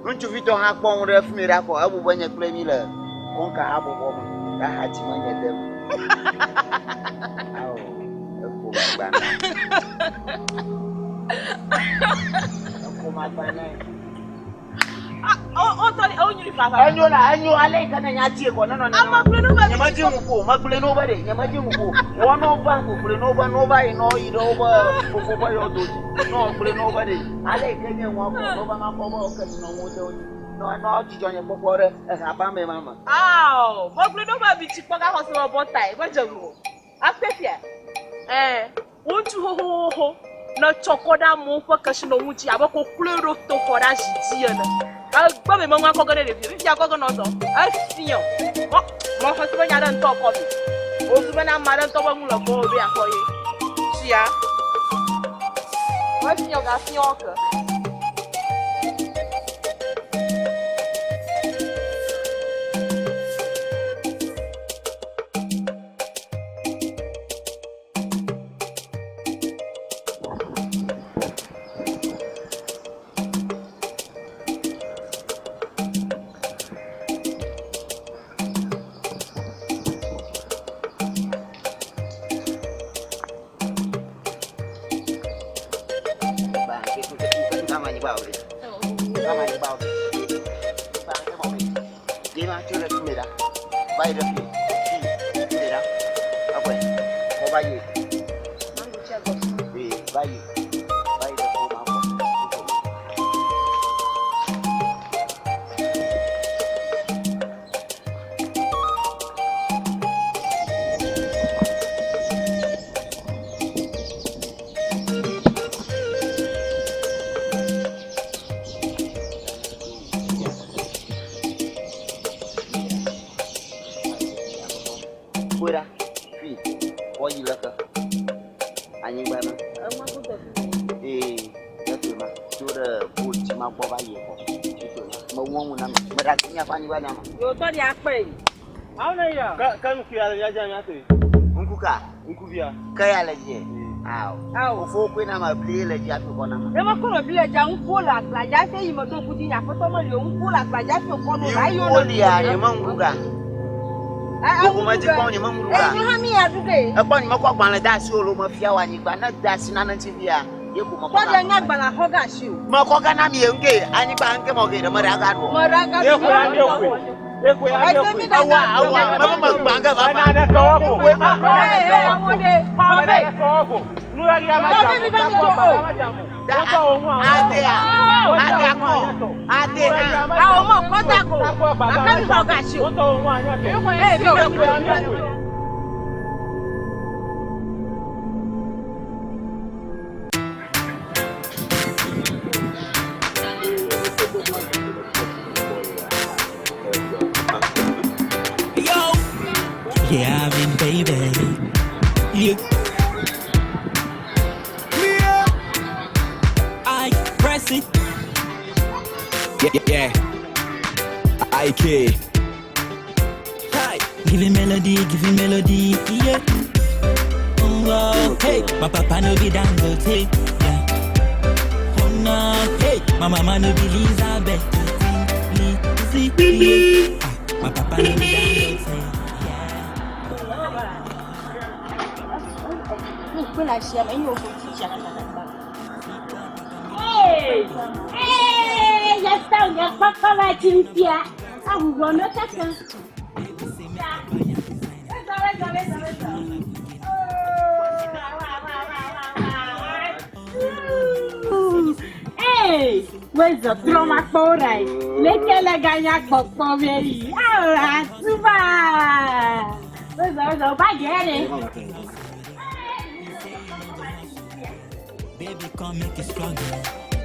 Ŋutsuvitɔ hã kpɔ ŋu ɖe fi mi ɖa kɔ, ebu be nye kple mi le kɔnka habɔbɔ me, ta hadzi menye dem. Ao, eko magba na. Eko magba na. Enyo la, enyo ale yi ke ne nya tie kɔ ne nɔ nenema. Nyemedzi ŋu ko, megblɔe na wo be ɖe, nyemedzi ŋu ko. Wɔ ne wova ko gblɔe na wo be ne wova yi ne woyi ɖe woƒe fofo ƒe yɔdo dzi. Ne wogblɔe na wo be ɖe, ale yi ke nye nua kɔ, ne wova makpɔ be woke nɔ ŋu de wo dzi. Ne ne wodzidzɔ nye kpɔkpɔ ɖe eha ba me ma me. Ao, megblɔe na wo be vi tsi kpɔ gaxɔ se me bɔ tae, medze ŋu o. Akpefia, ɛɛ, Wò ŋutsu xoxoxoxo, nètsɔ kɔ ɖe amewo ƒe kesinɔnu dzi abe kokloe ɖo to xɔ ɖe azi dzi ene. Egbe me meŋua kɔ ge ɖe ɖevi fifia kɔ ge nɔ zɔ. Efiɔ. Mɔ mɔxɔ si be nya ɖe ŋutɔ kɔ vi. Wozu bena ame aɖe ŋutɔ be nu le gbɔwò be yeaxɔ ye. Tsia. Mefiɔ gafiɔ ke. Meɖe asi miaƒe anyigba nya me. Yo tɔ ɖi akpe yi. Mawu ne yɔ. Ke ke ŋku ya le mía dzi mía toe. Ŋku ka? Ŋkuvia. Ke ya le dzie. Ao. Ao. Fofo koe na me bli le dzi hafi kɔ na me. Ne mekɔ me bli le dzia ŋkuwo le agblea dzi hafi eyi meɖo ŋku dzi nye aƒetɔ meli o ŋkuwo le agblea dzi hafi wòkɔ no la eyo Ŋkuwo lia nye me ŋku ga. Gbogbo me dzi kpɔm nye me ŋku ga. Eyi hã mi ya ɖu ge. Ekpɔ nye mekɔ agbalẽ de asi o lo mefia wò anyigba ne de asi nane ŋuti via ye ko mekɔ. Tɔ ɖe nye agbalẽ xɔ ge asi o. Mekɔ ge na mi ye ŋke anyigba ŋke mɔ ge ɖe me ɖe aga ɖu. Me ɖe aga ɖu. Ye koe aɖe koe. Ye koe aɖe koe. Ewa ewa mebe me gbã ge va va. Ena ɖe kɔwɔ ko. Ena ɖe kɔwɔ ko. Nu ya ya ma dza mo. Ade a ade akɔ ade hã. Awo mɔ kɔta ko. Akami xɔ ge asi o. Ee mi ɖe koe. Yeah, I mean, baby. Yeah. I press it. Yeah, yeah. IK. Hi. Give it melody, give it melody, yeah. Oh, hey, my papa no be Dangote, yeah. Oh no, hey, my mama no be Elizabeth, Lizzy, yeah. Ah, my papa no be Dangote, Kpe le asia me eye woƒo tsi tsia kakakaka. Ee, ee, yasa nye kpɔkpɔ va tsi ŋutia, aʋuʋɔ ne kaka. Ee, wezɔ trɔ ma kpɔ wo ɖa yi. Leke le ganya kpɔkpɔ be yi. Awo atuba. Wezɔ wezɔ ba gɛ ɖe. Baby, come make you struggle.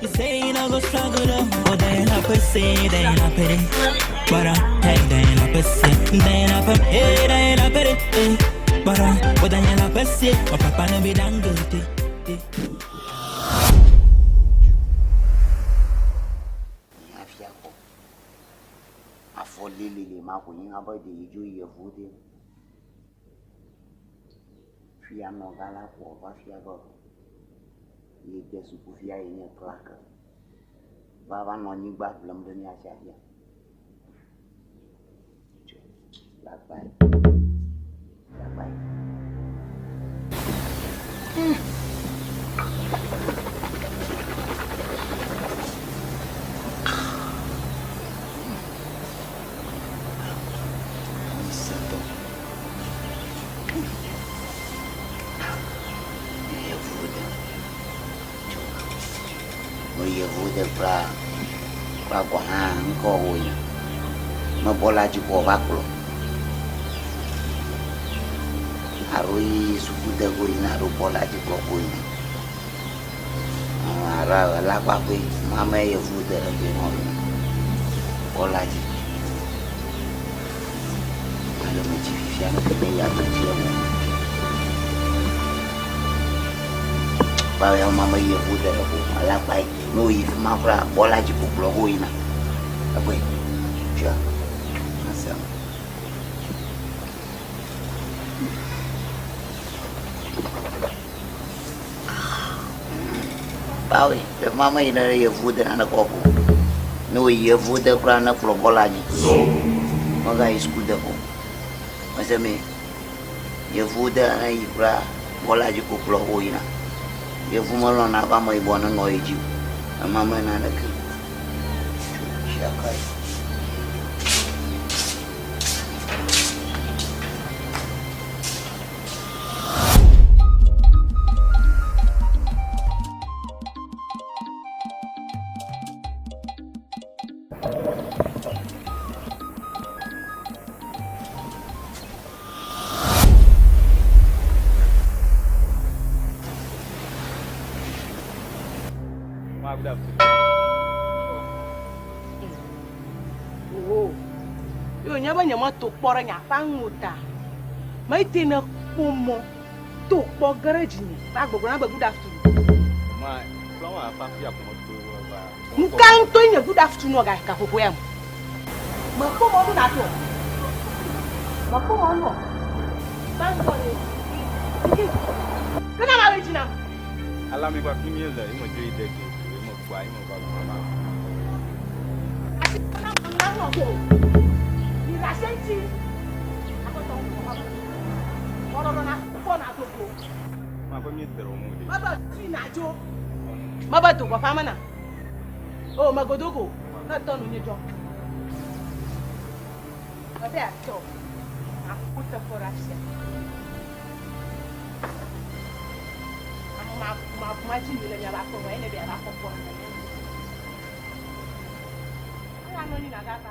You say you no go struggle, oh, but then I per se, then I pity. But hey, then I per se, then I per, hey, then I pity. eh. But then I per se, my papa no be Dangote. eh. Hafi akɔ. Afɔ lelele ma ko nye hã be ɖe yi dzo yi yevuwo de. Fia nɔ gã la ko va fia be ye de suku fia ye nye klak. Va va nɔ anyigba ƒlem ɖe mía si afia. Tso lagbae. Lagbae. Ŋusẽtɔ. Yevuwo de. Tso. Me yevuwo de kura kura gɔ̃ hã ŋkɔ wonye. Mebɔ la dzi ko va kplɔ. Alo yi suku de ko yina alo bɔ la dzi kplɔ ko yina. Alo ela kpakpɛ mame yevuwo de ɖe koe nɔ yina. Bɔ la dzi. Alo metsi fifia ne ke ya metsi ewo. Ba ya mame yevuwo de ɖe ko ela kpae. Ne woyi fi ma kura bɔ la dzi ko kplɔ ko yina. Ekpɔe. Tsia. Asem. Bawe, ɖe mame yina ɖe yevuwo de nane kɔ ko. Ne woyi yevuwo de kura ne kplɔ bɔla dzi. Megayi suku de ko. Mese me yevuwo de ne yi kura bɔla dzi ko kplɔ wo yina. Yevu melɔ̃na be ameyibɔ nenɔ ye dzi o. Ema me naneke. Tso tsia kae. Ma, good afternoon. Oho. Yo nye be nye meto kpɔ ɖe nye aƒea ŋu o ta. Mete ne kpɔ mɔ to kpɔ ge ɖe dzinye va gbɔgblɔ na be good afternoon. Ma, kplɔ wa afa fia ko meto va. Nu ka ŋutɔe nye good afternoon ga gaƒoƒo ya me? Mekpɔ mɔ nu nàtɔ. Mekpɔ mɔ nu. Gbãtɔ ɖe. Ke na ma wɛ dzi na. Ala mi kpakple mi le eme dzo yi de dzo eme kpɔa eme va gbɔ ma. Asi na mɔ na nɔ ko. Mi ra se ŋuti. Akɔtɔ ŋu xɔ. Kɔrɔrɔ na kpɔ na dogo. Ma ƒe mi dre wo ɖe. Mebe fi na dzo. Mebe dogo ƒe amena. O megodogo. Ne tɔ nu nye dzɔ. Mebe atɔ. Aku teƒe ɖe asia. Ame ma ma ma dzi mi le miaƒe aƒe me ene be yeava kpɔkpɔ. Eya nɔ anyi nagava.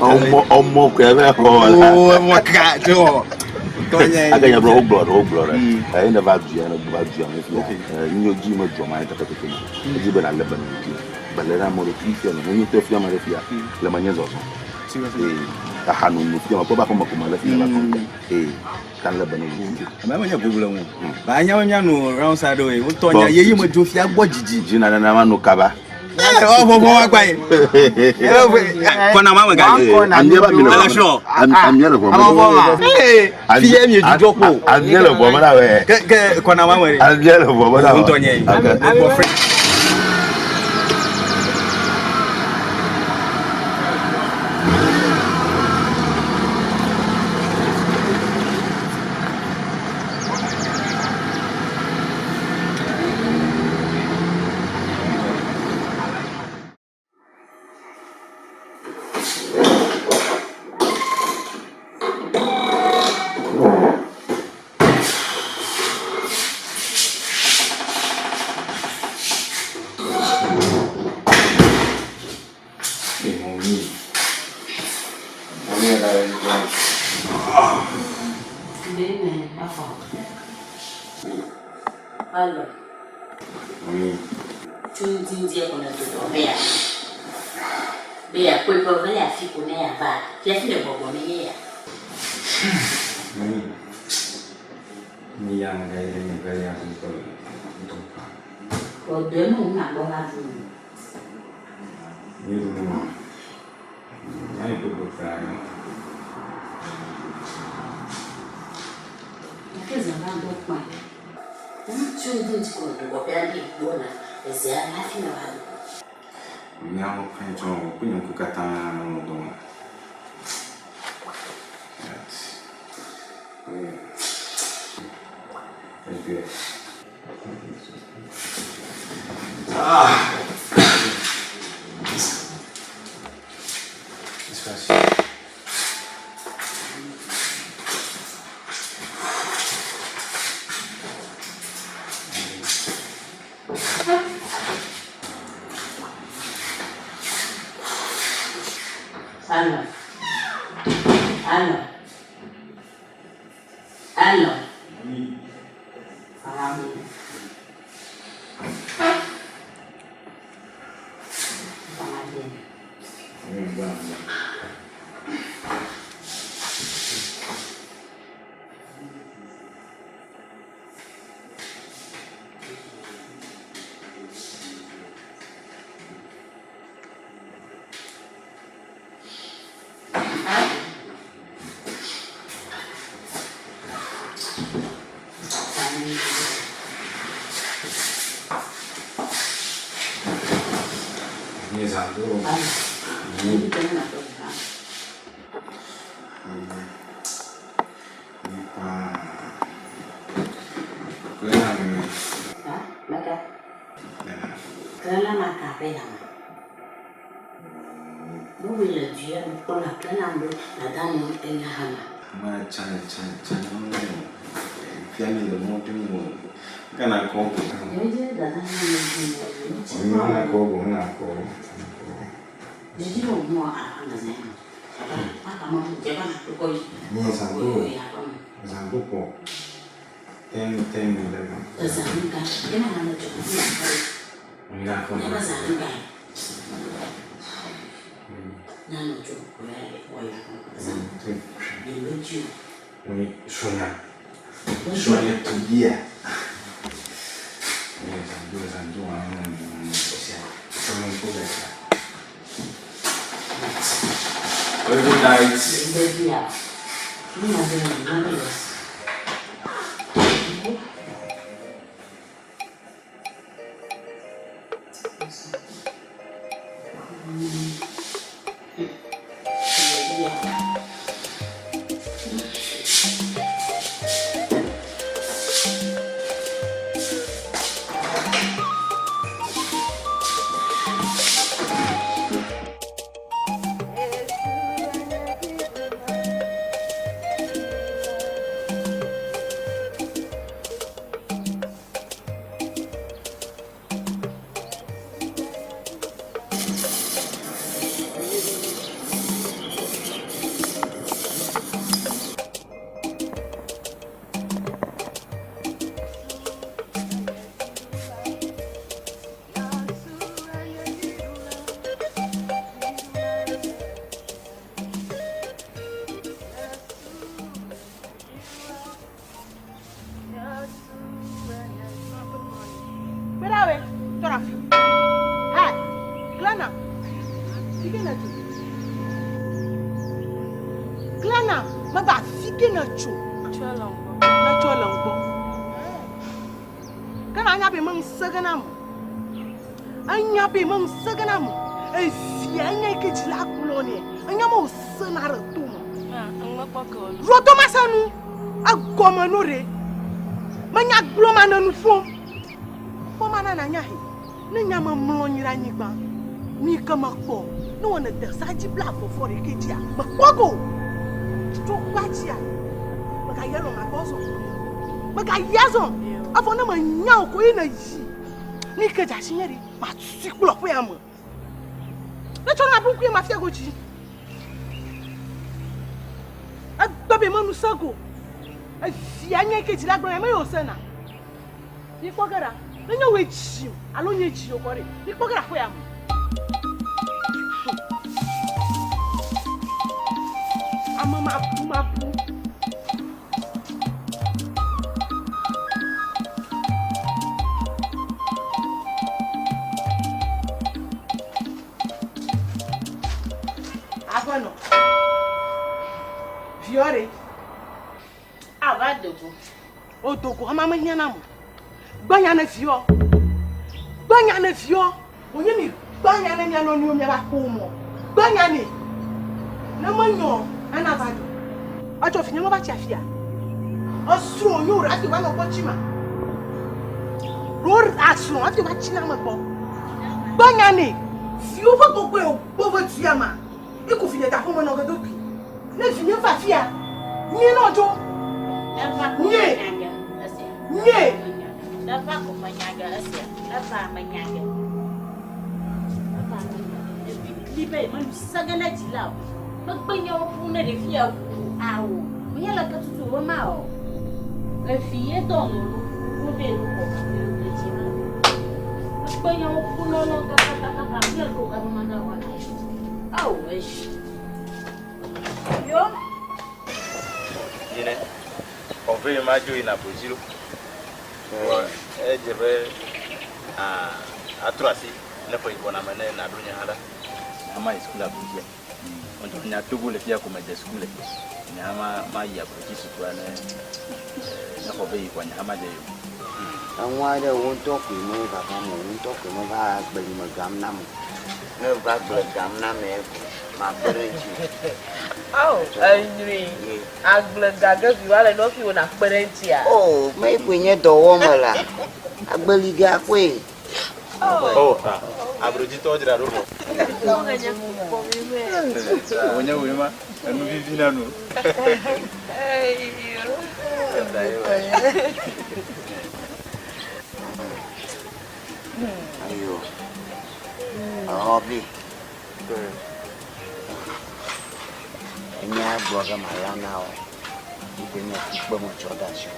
Ọmọ ọmọ kò ẹ bẹ xɔ la. Ọmọ ká tó ọ. Ake nye bro wogblɔ ɖe wogblɔ ɖe. Eyi ne va dua ne va dua me fia. Nyo dzi me dua ma teƒe teƒe ma. Edzi be na le be ne dzi. Bele ɖe ame ɖokui fia ne nye tɔ fia ma ɖe fia. Le me nye zɔzɔ. Ee aha no no fia ma kpɔ ba xɔme ko ma le fia la kɔn. Ee kan le be ne dzi. Ame menye bubule ŋu. Ba nya me mianu round sa ɖo ye. Wotɔ nya yeyi me dzo fia gbɔ dzidzi. Dzi na nana ma no kaba. Ɔ vɔvɔ wa gba ye. Kɔna ma me ga ye. Amia ba mi le. Ala sɔ. Amia le vɔ me. Ee fiyɛ mi ye jujɔ ko. Amia le vɔ me la wɛ. Kɛ kɛ kɔna ma me de. Amia le vɔ me la wɛ. Ŋutɔ nye ye. Egbɔ fɛ. Alo. Tso ŋdi ko ne dodɔ be ya. Be ya kpɔe be vele afi ko ne ya va. Fia fi le gbɔgbɔ me ye ya. Ɔdɔe me wo na gbɔ va ɖu. Gake zã va do kpã. Ne tso ŋdi ko dodɔ be ya ɖi gbɔna ezea hafi ne va ɖu. Nyawo tsɔ kple nye ŋku katã nɔ dɔ me. Ah. Alo. Alo. Alo. Alo. Good night. Kpe ɖa wɛ, tɔ ɖe afi. Hi, Glenna. Fi ke nètso. Glenna, mebe afi ke nètso. Nètso le ŋgbɔ. Ke na nya be meŋuse ge na ame. Enya be meŋuse ge na ame. Evia enya yi ke dzila gblɔ nɛ. Enya me wòsena ɖe to me. Ɖo to mase nu. Egɔme no ɖe. Menya gblɔ ma ne nu ƒom. Kpɔ ma na nanya he. Ne nya me mlɔ anyi ɖe anyigba. Nu yi ke mekpɔ. Ne wɔ ne de sa dzi bla vɔvɔ ɖekɛ dzia. Mekpɔ go. Tso kpa dzia. Megayi elɔ ma gbɔ zɔ. Megayi azɔ. Evɔ ne menya o ko ye ne yi. Nu yi ke dze asi nye ɖe. Matui kplɔ ƒea me. Ne tsɔ na bu ŋkuye mafia go dzi. Egbe be menu se go. Evia nye ke dzila gblɔ me yo sena. Mi kpɔ ge ɖa. Ne nye woe dzim alo nye dzi o kɔ ɖe. Mi kpɔ ge ɖa ƒea me. Ame mabu mabu. Aƒenɔ. Viɔ ɖe. Ava dogo. O dogo hama mehiã nam o. Gbanya ne viɔ. Gbanya ne viɔ. Wònye mi gbanya ne mia nɔnɔewo miava kpɔ mɔ. Gbanya nɛ. Ne menyɔ nana va dzɔ. Etsɔ vinye meva tsi afia. Esrɔ̃ wònye wò ɖe hafi wòva nɔ gbɔ tsi ma. Ɖo asrɔ̃ hafi wòva tsi na ame gbɔ. Gbanya nɛ. Viwo ƒe gbogboe wògbɔ va dua ma. Iku vinye da ƒome nɔ gedo kui. Ne vinye va afia, nyuie nɔ dzo. Nyuie. Nyuie. Neva ko menya ge esia. Neva menya ge. Neva menya ge. Evi kli be menu sege ne dzila o. Megbe nyawo ƒu ne ɖevi ya ʋu awo. Menye leke tutu wo ma o. Evi ye dɔ nu wo be nu kɔ le dzi ma. Megbe nyawo ƒu ne lɔ kakakaka mi le ko gaba ma da wa na. Awo eshi. Yo. Yine. Ɔve ma dzo yina Brazil. Edze be atrɔ asi ne ƒe yibɔ na me ne naɖo nye hã ɖa. Ama yi sukulu Brazil. Ŋutɔ nya Togo le fia ko me de sukulu. Nye hã ma ma yi Brazil sukua ne ne xɔ be yi kɔa nye hã ma dze yi. Eŋu aɖe wo ŋutɔ koe me vava me, wo ŋutɔ koe me va agble me gam na me. Ne va agble gam na me ko makpe ɖe ŋuti. Ao, enyui. Agble gage vi wa le nɔfi wo nakpe ɖe ŋutia. O, me koe nye dɔ wɔm me la. Agbeliga koe. Oh, abrodzitɔwo dzra ɖo vɔ. Wònye wòe ma, enu vivi na nu. Ayo. Ɔbi. Enya gblɔ ge mala na wò. Yi ke nye tukpe metsɔ de asi.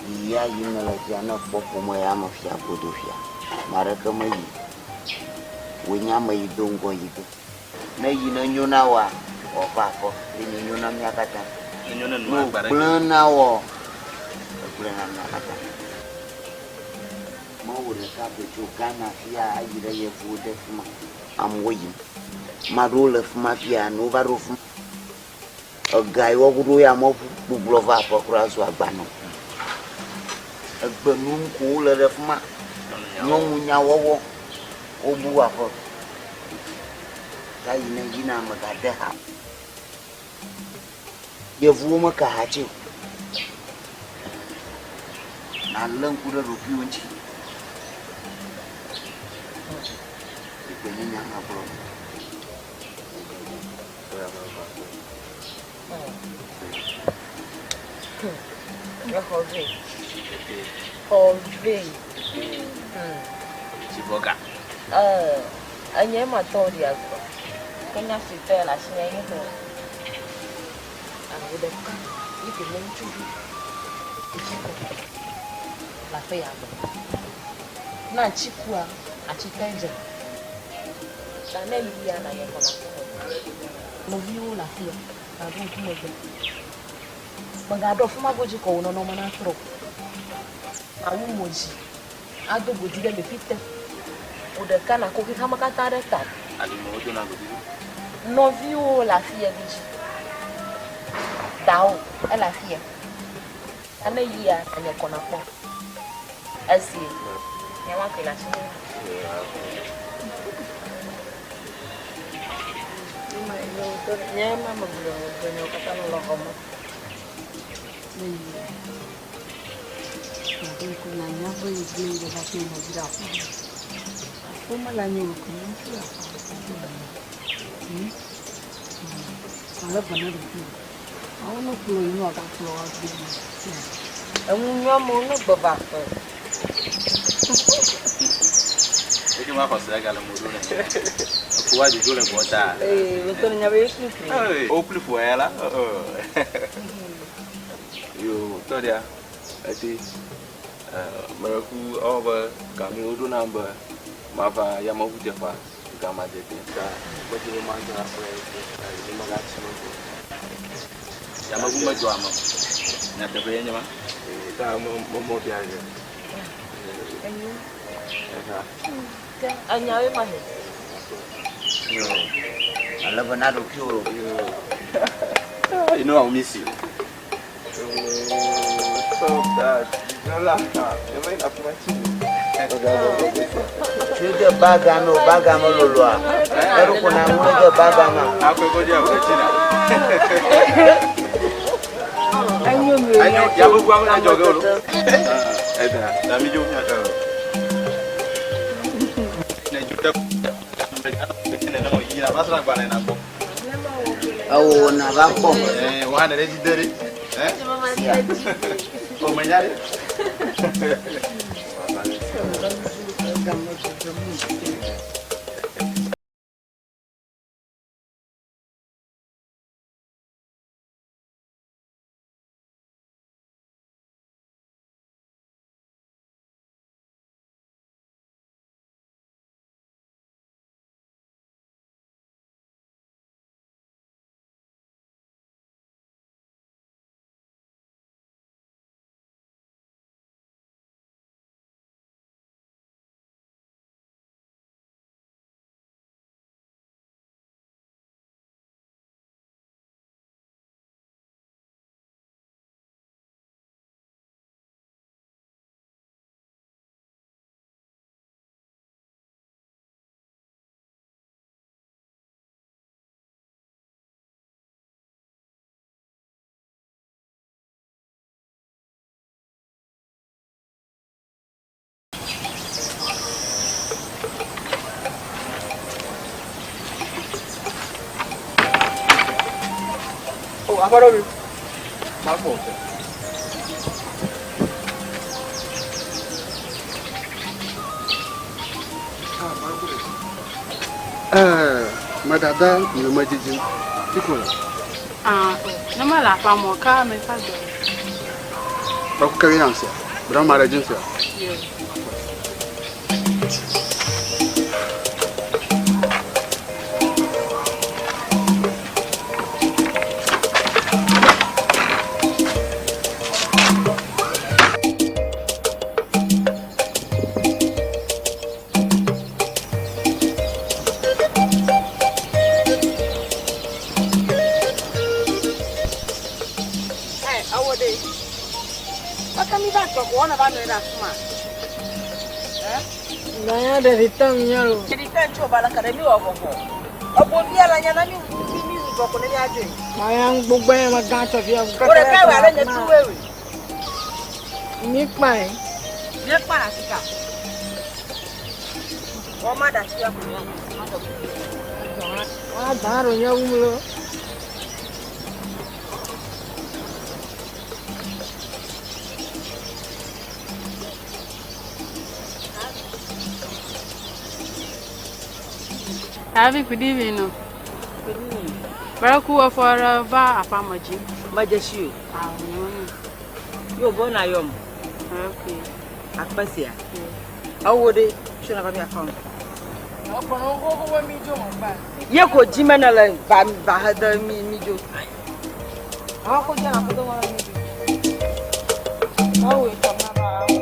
Yia yim nele fia ne kpɔ ƒome ya me fia godo fia. Ame aɖeke meyi. Wòe nye ame yi do ŋgɔ yi ge. Ne yi ne nyo na wòa, wòava aƒe. Ye ne nyo na mía katã. Ne nyo ne Ne wògblẽ na wò, gblɔe na mia katã. Mewɔ ɖeka koe tso Ghana fia ayi ɖe yevuwo de fima. Amewo yim. Ame aɖewo le fima fia ne wova ɖo fima. Ega yi woaku ɖo ya meƒu gbugbɔ va aƒe kura zu agba nɔ. Egbe num ko wole ɖe fima. Nyɔnu nyawɔwɔ wobu aƒe. Ta yi ne yina megade ha. Yevuwo meka ha tse o. Nalé ŋku ɖe ɖokuiwò ŋuti. Egbe nye nya magblɔ. Exɔ vɛ. Xɔ vɛ. Tsibɔga. Enye ma tɔ ɖi agblɔ. Ke nya suetɔ ya le asinye ye be alo ɖeka yi ke nye ŋutsuvi etsi kɔ le aƒe ya me. Ne atsi kua, atsi te dze. Ta ne yia na nye kɔ le aƒe me. Nɔviwo le afia, naɖo ŋku megbe. Megaɖo afi ma godzi kɔ wò nɔnɔme natrɔ o. Nawu mo dzi, ado godzi ɖe ɖevi te. Wò ɖeka nàko xexeame katã ɖe ta. Alime wodona godzi ɖo. Nɔviwo le afia godzi. Dawò ele afia. Ta ne yia, nànye kɔ nakpɔ. Esi nye ma koe le asinye. Nye ma megblɔ gbenyewo katã le xɔ me. Ne yi ŋku nyanya be yi gblẽ yi va kple nɔvi ɖe aƒe me. Aƒe me le anyi wò kele ŋutsu aƒe me. Hmm. Ale be ne ɖokuiwò. Awo ne kplɔ yi ne wòagakplɔ wo agbee me. Enu nyɔamewo ne gbe va aƒe. Eke ma xɔse gale mo ɖo ne. Efu wa dzodzo le gbɔ ta. Ee, wotɔ ne nya be yesu kli. Ee, wokli fu ya la. Yo, tɔ ɖia, eti, meɖe ku ewɔ be gami woɖo nam be mava yameʋudzeƒea gama dede ta medi be mado aƒe ye megatsi megbe. Yameʋu medzɔa ame o. Nyateƒe ye nye ma. Ee, ta me mɔ bia ge. Enyo. Eva. Ke enyawoe ma he. Yo, ale be na ɖokuiwò. Yo. You know I will miss you. Stop that. Lola, Tso de baga me o, baga me loloa. Eɖo na ŋu de baga me. Enyo, yameʋua me adzɔ ge o. Ewo na va kpɔ. Oh, aƒetɔ mi. Makpɔ o. Ɛɛ, medada nye me dzidzim. Fiko le. Ah, ne mele aƒea me o, ke ame ka dɔ? Kpɔ ke ya ŋsia. Bra ma ɖe dzi ŋsia. Yo. Wɔ ne va nɔ anyi ɖe afi ma. Nanya ɖeɖi te ŋunye lo. Ɖeɖi te ŋutsi o ba leke ɖe mi wɔ vɔvɔ. Ebo via le nya na mi mi mi wu vɔ ko ne mia dzoe. Maya ŋgbogbo ya me gã tsɔ via. Wo ɖeka wɔ ale nye tu wewe. Mi kpae. Mi kpa la sika. Wɔ ma da sia ko ya. A da ro nye wum lo. Avi good evening no. Good evening. Baraku wɔ va aƒea me dzi. Medze si o. Ah, nyɔnu. Yo bo na yɔm. Okay. Akpe sia. Ewo ɖe tso na va mi aƒea me. Ye ko dzi me ne le va va he de mi mi dzo. Awo ko dze na ko do wa mi dzo. Awo etɔ ma va awo.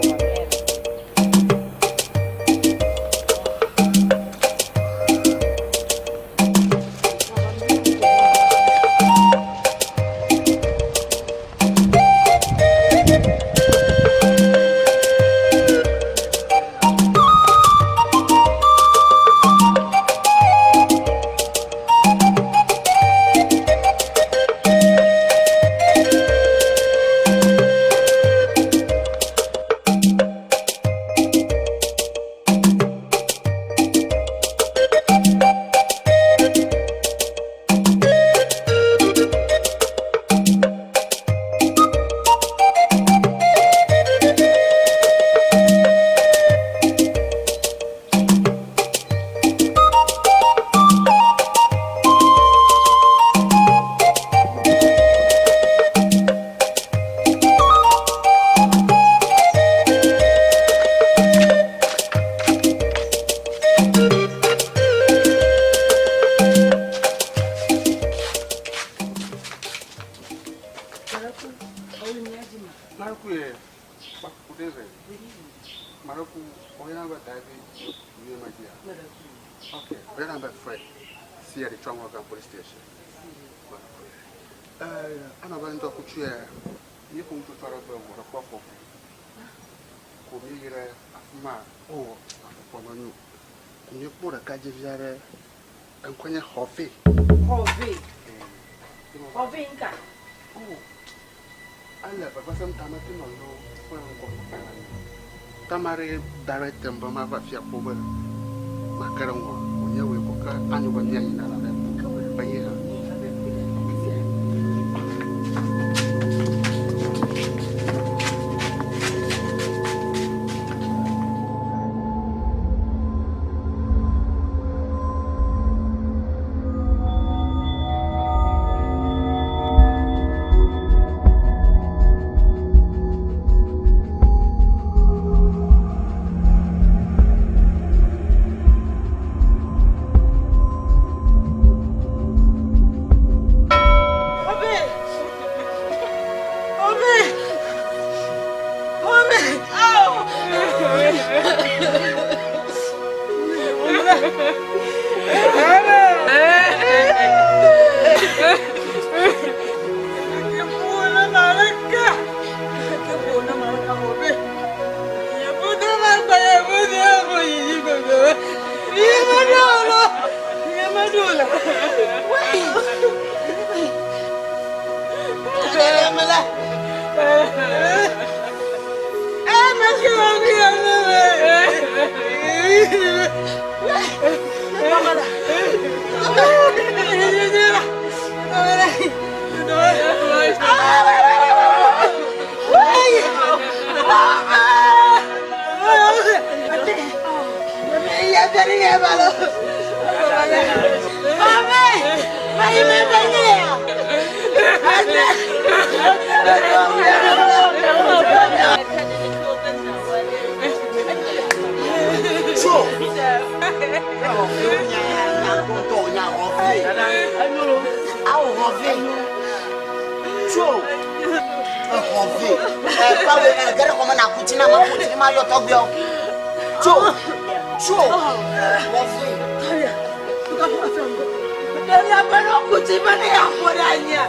Ɖevia ƒe nɔ ku tsi be ne yeaƒo ɖe anyia.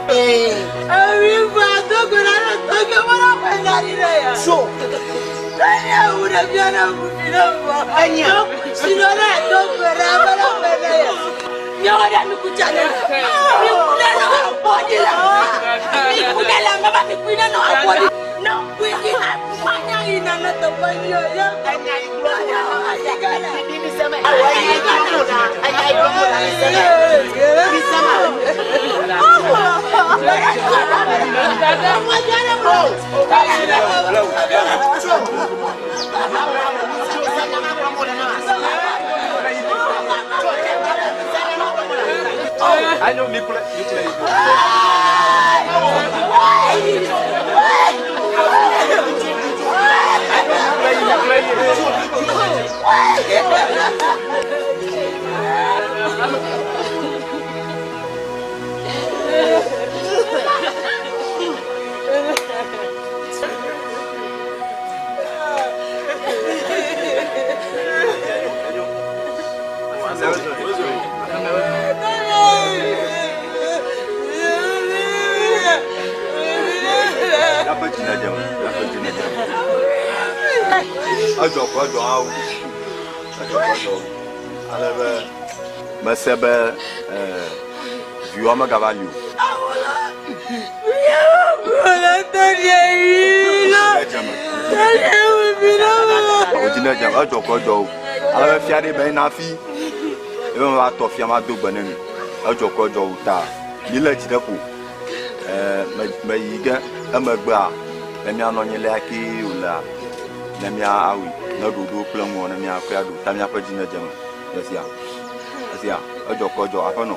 Ewi va do go ɖa ɖe tɔgbe me ɖe ƒe nya ɖi ɖe ya. So. Enye wu ɖevia ɖe ŋu vi ɖe ŋu. Enye. Nɔ ku tsi ɖo ɖe do go ɖe be ɖe ƒe ɖe ya. Míawo ɖe mi ku tsa ɖe. Mi ku ɖe nɔ abɔ ɖi la. Mi ku ɖe la mama mi ku ɖe nɔ abɔ ɖi. Nɔ ku ɖi manya yi na ne teƒe yi o. Enya yi gblɔ mo la. Mi mi sɛmɛ. Awɔ enya yi gblɔ mo la. Enya yi gblɔ mo la mi sɛmɛ. Mi sɛmɛ. I know Nicola. Nicola. Edzɔ kɔ edzɔ hã wu. Edzɔ kɔ edzɔ wu. Ale be mese be viwoa megava li o. Wòdzi ne dze edzɔ kɔ edzɔ wu. Ale be fia ɖe be yina fi ebe meva tɔ fia ma do gbe ne mi. Edzɔ kɔ edzɔ wu ta mi le dzi ɖe ƒo. Meyi ge emegbea ne mianɔ anyi lea kee wòlea ne mia awui ne ɖoɖo kple ŋuwɔ ne miakɔe aɖo ta miaƒe dzi nedze eme. Esia esia edzɔ kɔ dzɔ aƒenɔ.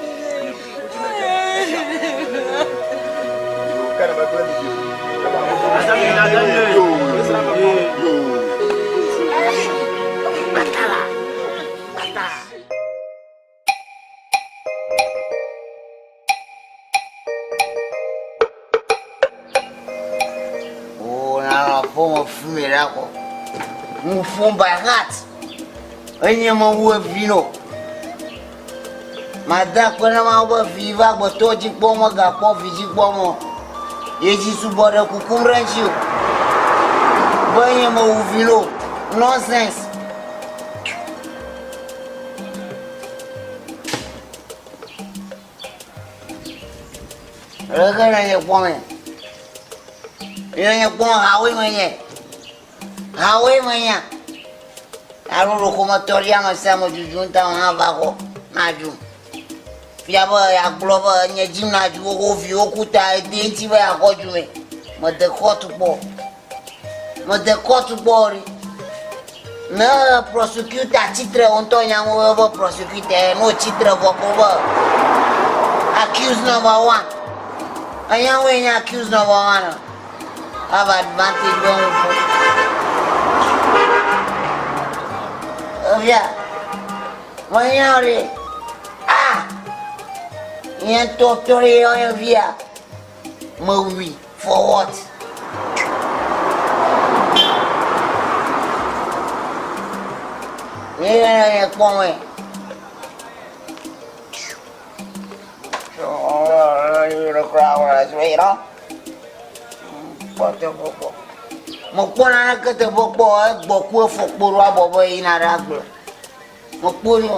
Oh, na ƒome fi mi ɖa kɔ. Ŋu ƒom by heart. Enye mewu evi no. Mada akpe na Mawu be vi va agbetɔ dzi kpɔm megakpɔ vi dzi kpɔm o. Ye dzi sugbɔ ɖe kukum ɖe ŋuti o. Be nye mewu vi no. Nonsense. Leke ne nye kpɔm me? Ne nye kpɔm hawoe menye. Hawoe menya. Alo ɖeko metɔ ɖi ame sia ame dzudzum ta hã va xɔ nadzu. Fia be yeagblɔ be nye dzim nadzu xoxo viwo ku ta ede ŋuti be yeaxɔ dzu me. Mede kɔtu kpɔ. Mede kɔtu kpɔ ɖi. Ne prosecutor tsitre wo ŋutɔ nya ŋu be prosecutor ne wòtsitre vɔ ko be accused number one. Enya ŋue nye accused number one. Have advantage be ŋu ƒo. Evia, menya ɖe. Ah! Nye ŋutɔ tɔ ɖe yɔ via. Mewui for what? Nye nye kpɔm Mekpɔ naneke teƒe kpɔ o, egbɔ ku efɔkpo ɖo abɔ be yina ɖe agble. Mekpɔ nu.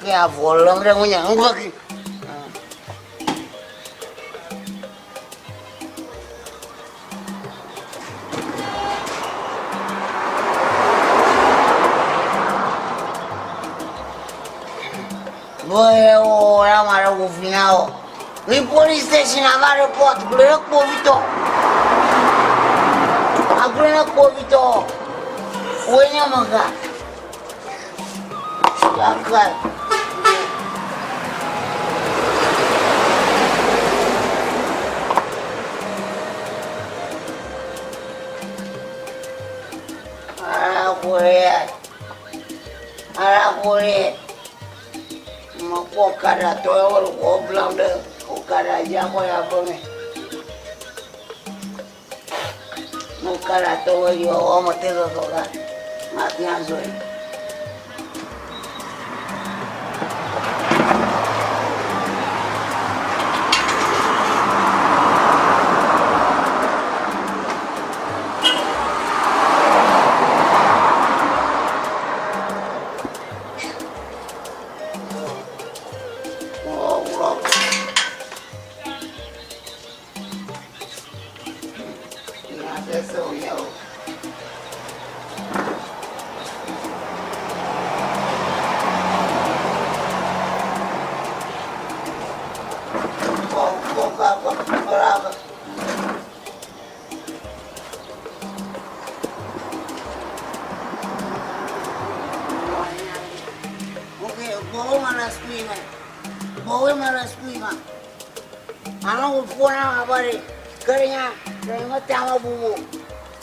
Ke avɔ lém ɖe ŋunye. Ŋgɔki. Boye wo la ma ɖe wo vi na wo. Mi police station ava report gblɔ ɖe kpovitɔ. Agblɔ ɖe kpovitɔ. Woe nye mega. Gake. Arakore. Arakore. Mekpɔ ɔkaɖatɔ yawo le xɔ blam ɖe ɔkaɖa dzi akɔ yi aƒe me. Ne ɔkaɖatɔwo yi woame te zɔzɔ ga. Mate azɔe.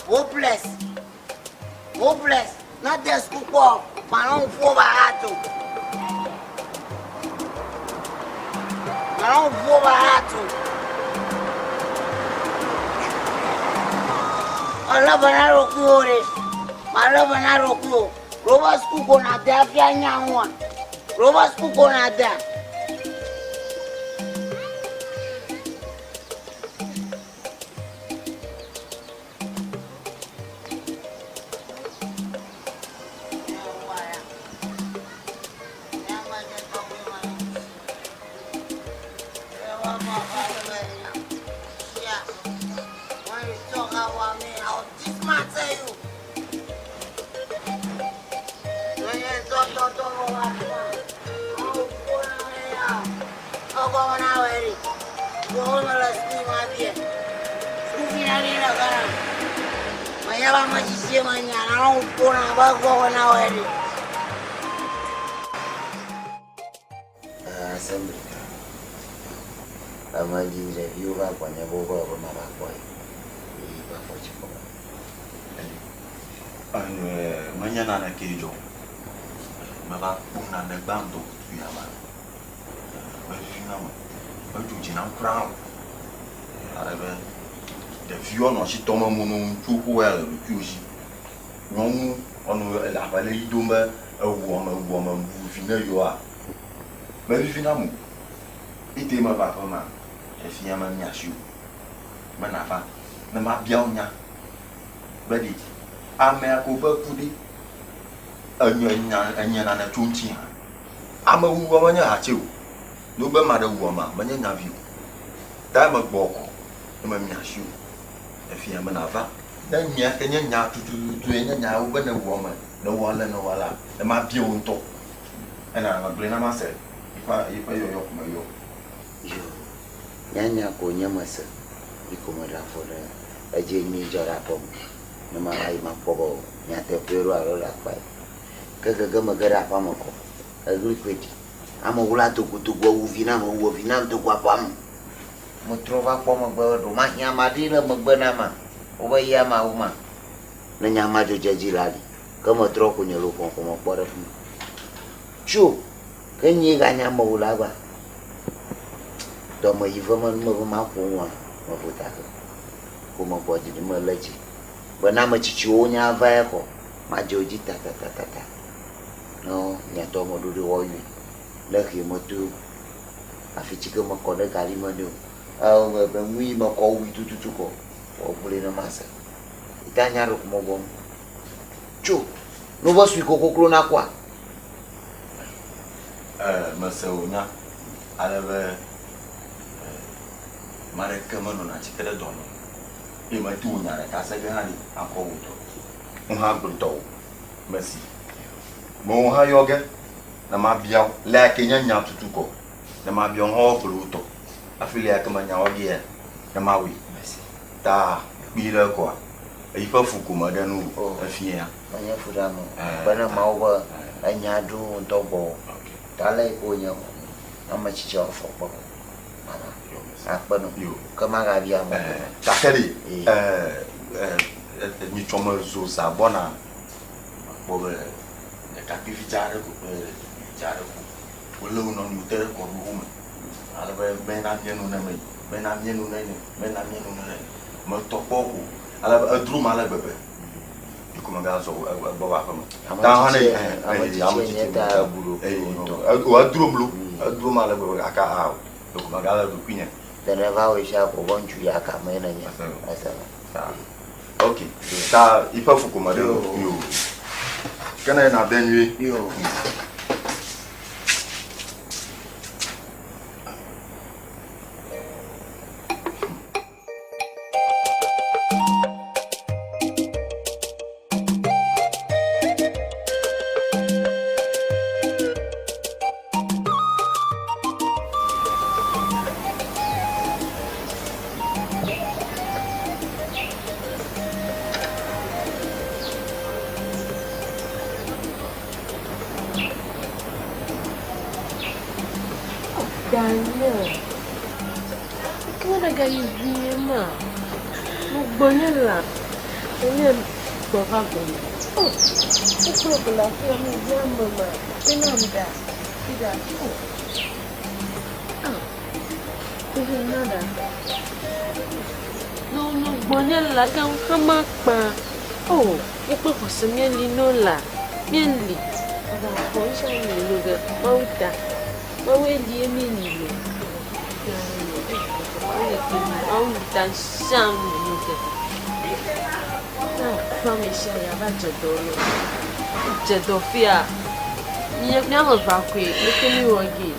Hopeless. Hopeless. Not the school for my own four by two. My own four by two. Alabana Malabana roku. Roba school kona da fia nyanwa. Roba school kona da. Assembly. Ame dzi ɖeviwo va gbɔnye be wobe be mava kpɔ ye. Ye va fɔ tsi kpɔ. Menye naneke dzɔ. Meva kpɔ nane gbãtɔ ya ma. Mevivi na me. Medzo dzi nam kura o. Ale be ɖeviwo nɔ asi tɔm emo nɔ ŋutsuwo ƒo ya le ɖokuiwo si. Nyɔnu wɔnu le aƒe le ɣli dom be ewu ame wu ame wu vi ne yewoa. Mevivi nam o. Ete meva aƒe ma, efia memia asi o. Mena va ne mabia wo nya be ɖe amea ko be ku ɖe enye nya enye nane tso ŋuti hã. Amewuwua menye hatse o. Ne wobe ame aɖe wu amea, menye nya vi o. Ta megbɔ kɔ ne memia asi o. Efia mena va ne nya ke nye nya tututu ye nye nya wobe ne wu ame, ne wɔ ale ne wɔ alea, ne mabia wo ŋutɔ. Ena megblɔe na mase yiƒe yiƒe yɔyɔ ko meyɔ. Yo, nyanya ko nye mese, yi ko meɖe afɔ ɖe edzi nyui dzɔ ɖe aƒe me. Ne mava yi makpɔ be o, nyateƒee ɖo alo ɖe akpae. Ke gege mege ɖe aƒea me kɔ, eɣli koe ɖi. Amewula dogodogo ewu vi nam, ewu vi nam do go aƒea me. Metrɔ va kpɔ megbe be ɖewomahi ame aɖee le megbe nam ma, wobe ye amea wu ma. Ne nye amea dzo dze edzi la li. Ke metrɔ ko nye luʋɔ ko mekpɔ ɖe fi ma. Tso, ke nyee ganye amewula gba. Dɔme yi ve me nu mebe maƒo nua, mevo ta ke. Ko megbɔ dzi ɖi melé dzi. Be ne ame tsitsiwo nya va ya kɔ, madze wo dzi tatatatata. Ne nye tɔ meɖo ɖi woayɔe. Ne xee meto afi tsi ke mekɔ ɖe gali me nɛ o. Eo be nu yi mekɔ wui tututu kɔ, woagblɔe ne mase. Ita nya ɖe ko megbɔ. Tso, ne wova sui kokoklo nakɔa? Ee, mese wò nya ale be ame aɖeke menɔna tsitre ɖe dɔ nu o. Eye mete wò nya ɖeka se ge hã ɖi akɔ wò dɔ. Wò hã gblɔ tɔwò mesi. Mewò hã yɔ ge ne mabia wò lea ke nye nya tutu kɔ. Ne mabia wò hã woagblɔ wò tɔ. Hafi lea ke menya wɔ gea ne mawɔe. Ta kpui ɖe kɔa eyi ƒe fu ko meɖe nu o efia. Menye fu ɖe ame o. Akpe na Mawu be enya ɖo ŋutɔ gbɔwò. Ta ale yi ko wònye ko ame tsitsiawo fɔ kpe ko. Mama, akpe no. Ke magabia ame o. Gake ɖe, nyitsɔ me zo zã gbɔna mekpɔ be ɖekakpuivi dza aɖe ko kple ɖetugbuivi dza aɖe ko wolé wo nɔnɔewo te ɖe kɔɖuwo me ale be mena mía nu ne meyi, mena mía nu ne nye, mena mía nu ne nye. Metɔ kpɔ ko ale be edrom ale gbegbe. Yi ko megazɔ egbɔ va aƒeme. Ame Ta hã ne tsitsi ame ame tsitsi tsitsi nye ta bu ɖokuiwò ŋutɔ. O edrom lo, edrom ale gbegbe gake ao, ɖeko megalé ɖokuinye. Te ne va wɔe sia ko be ŋutsu ya ka mee nenye. Ese me. Ok, ta yiƒe fu ko meɖe lo. Yo. Ke ne nàde nyuie. Yo. Daniel, ke meɖegayi vie ma, megbɔnye la, enye gbɔ va gbɔnye. Oh, wokplɔ go le afi ya mi via me ma, enam ɖa, ɖa, oh. Ah, ehe na ɖa. No, no gbɔnye la, ke xama kpa. Oh, wokpe xɔse mieli no la, mieli. Ava xɔ ŋsã mi lo ge, mawu ta. Mawu eli ye mieli lo. Mawu ta ŋsã mi lo ge. Na ƒe ame sia ya va dze dɔ lo. Dze dɔ fia. Míame eve koe, leke míwɔ ge?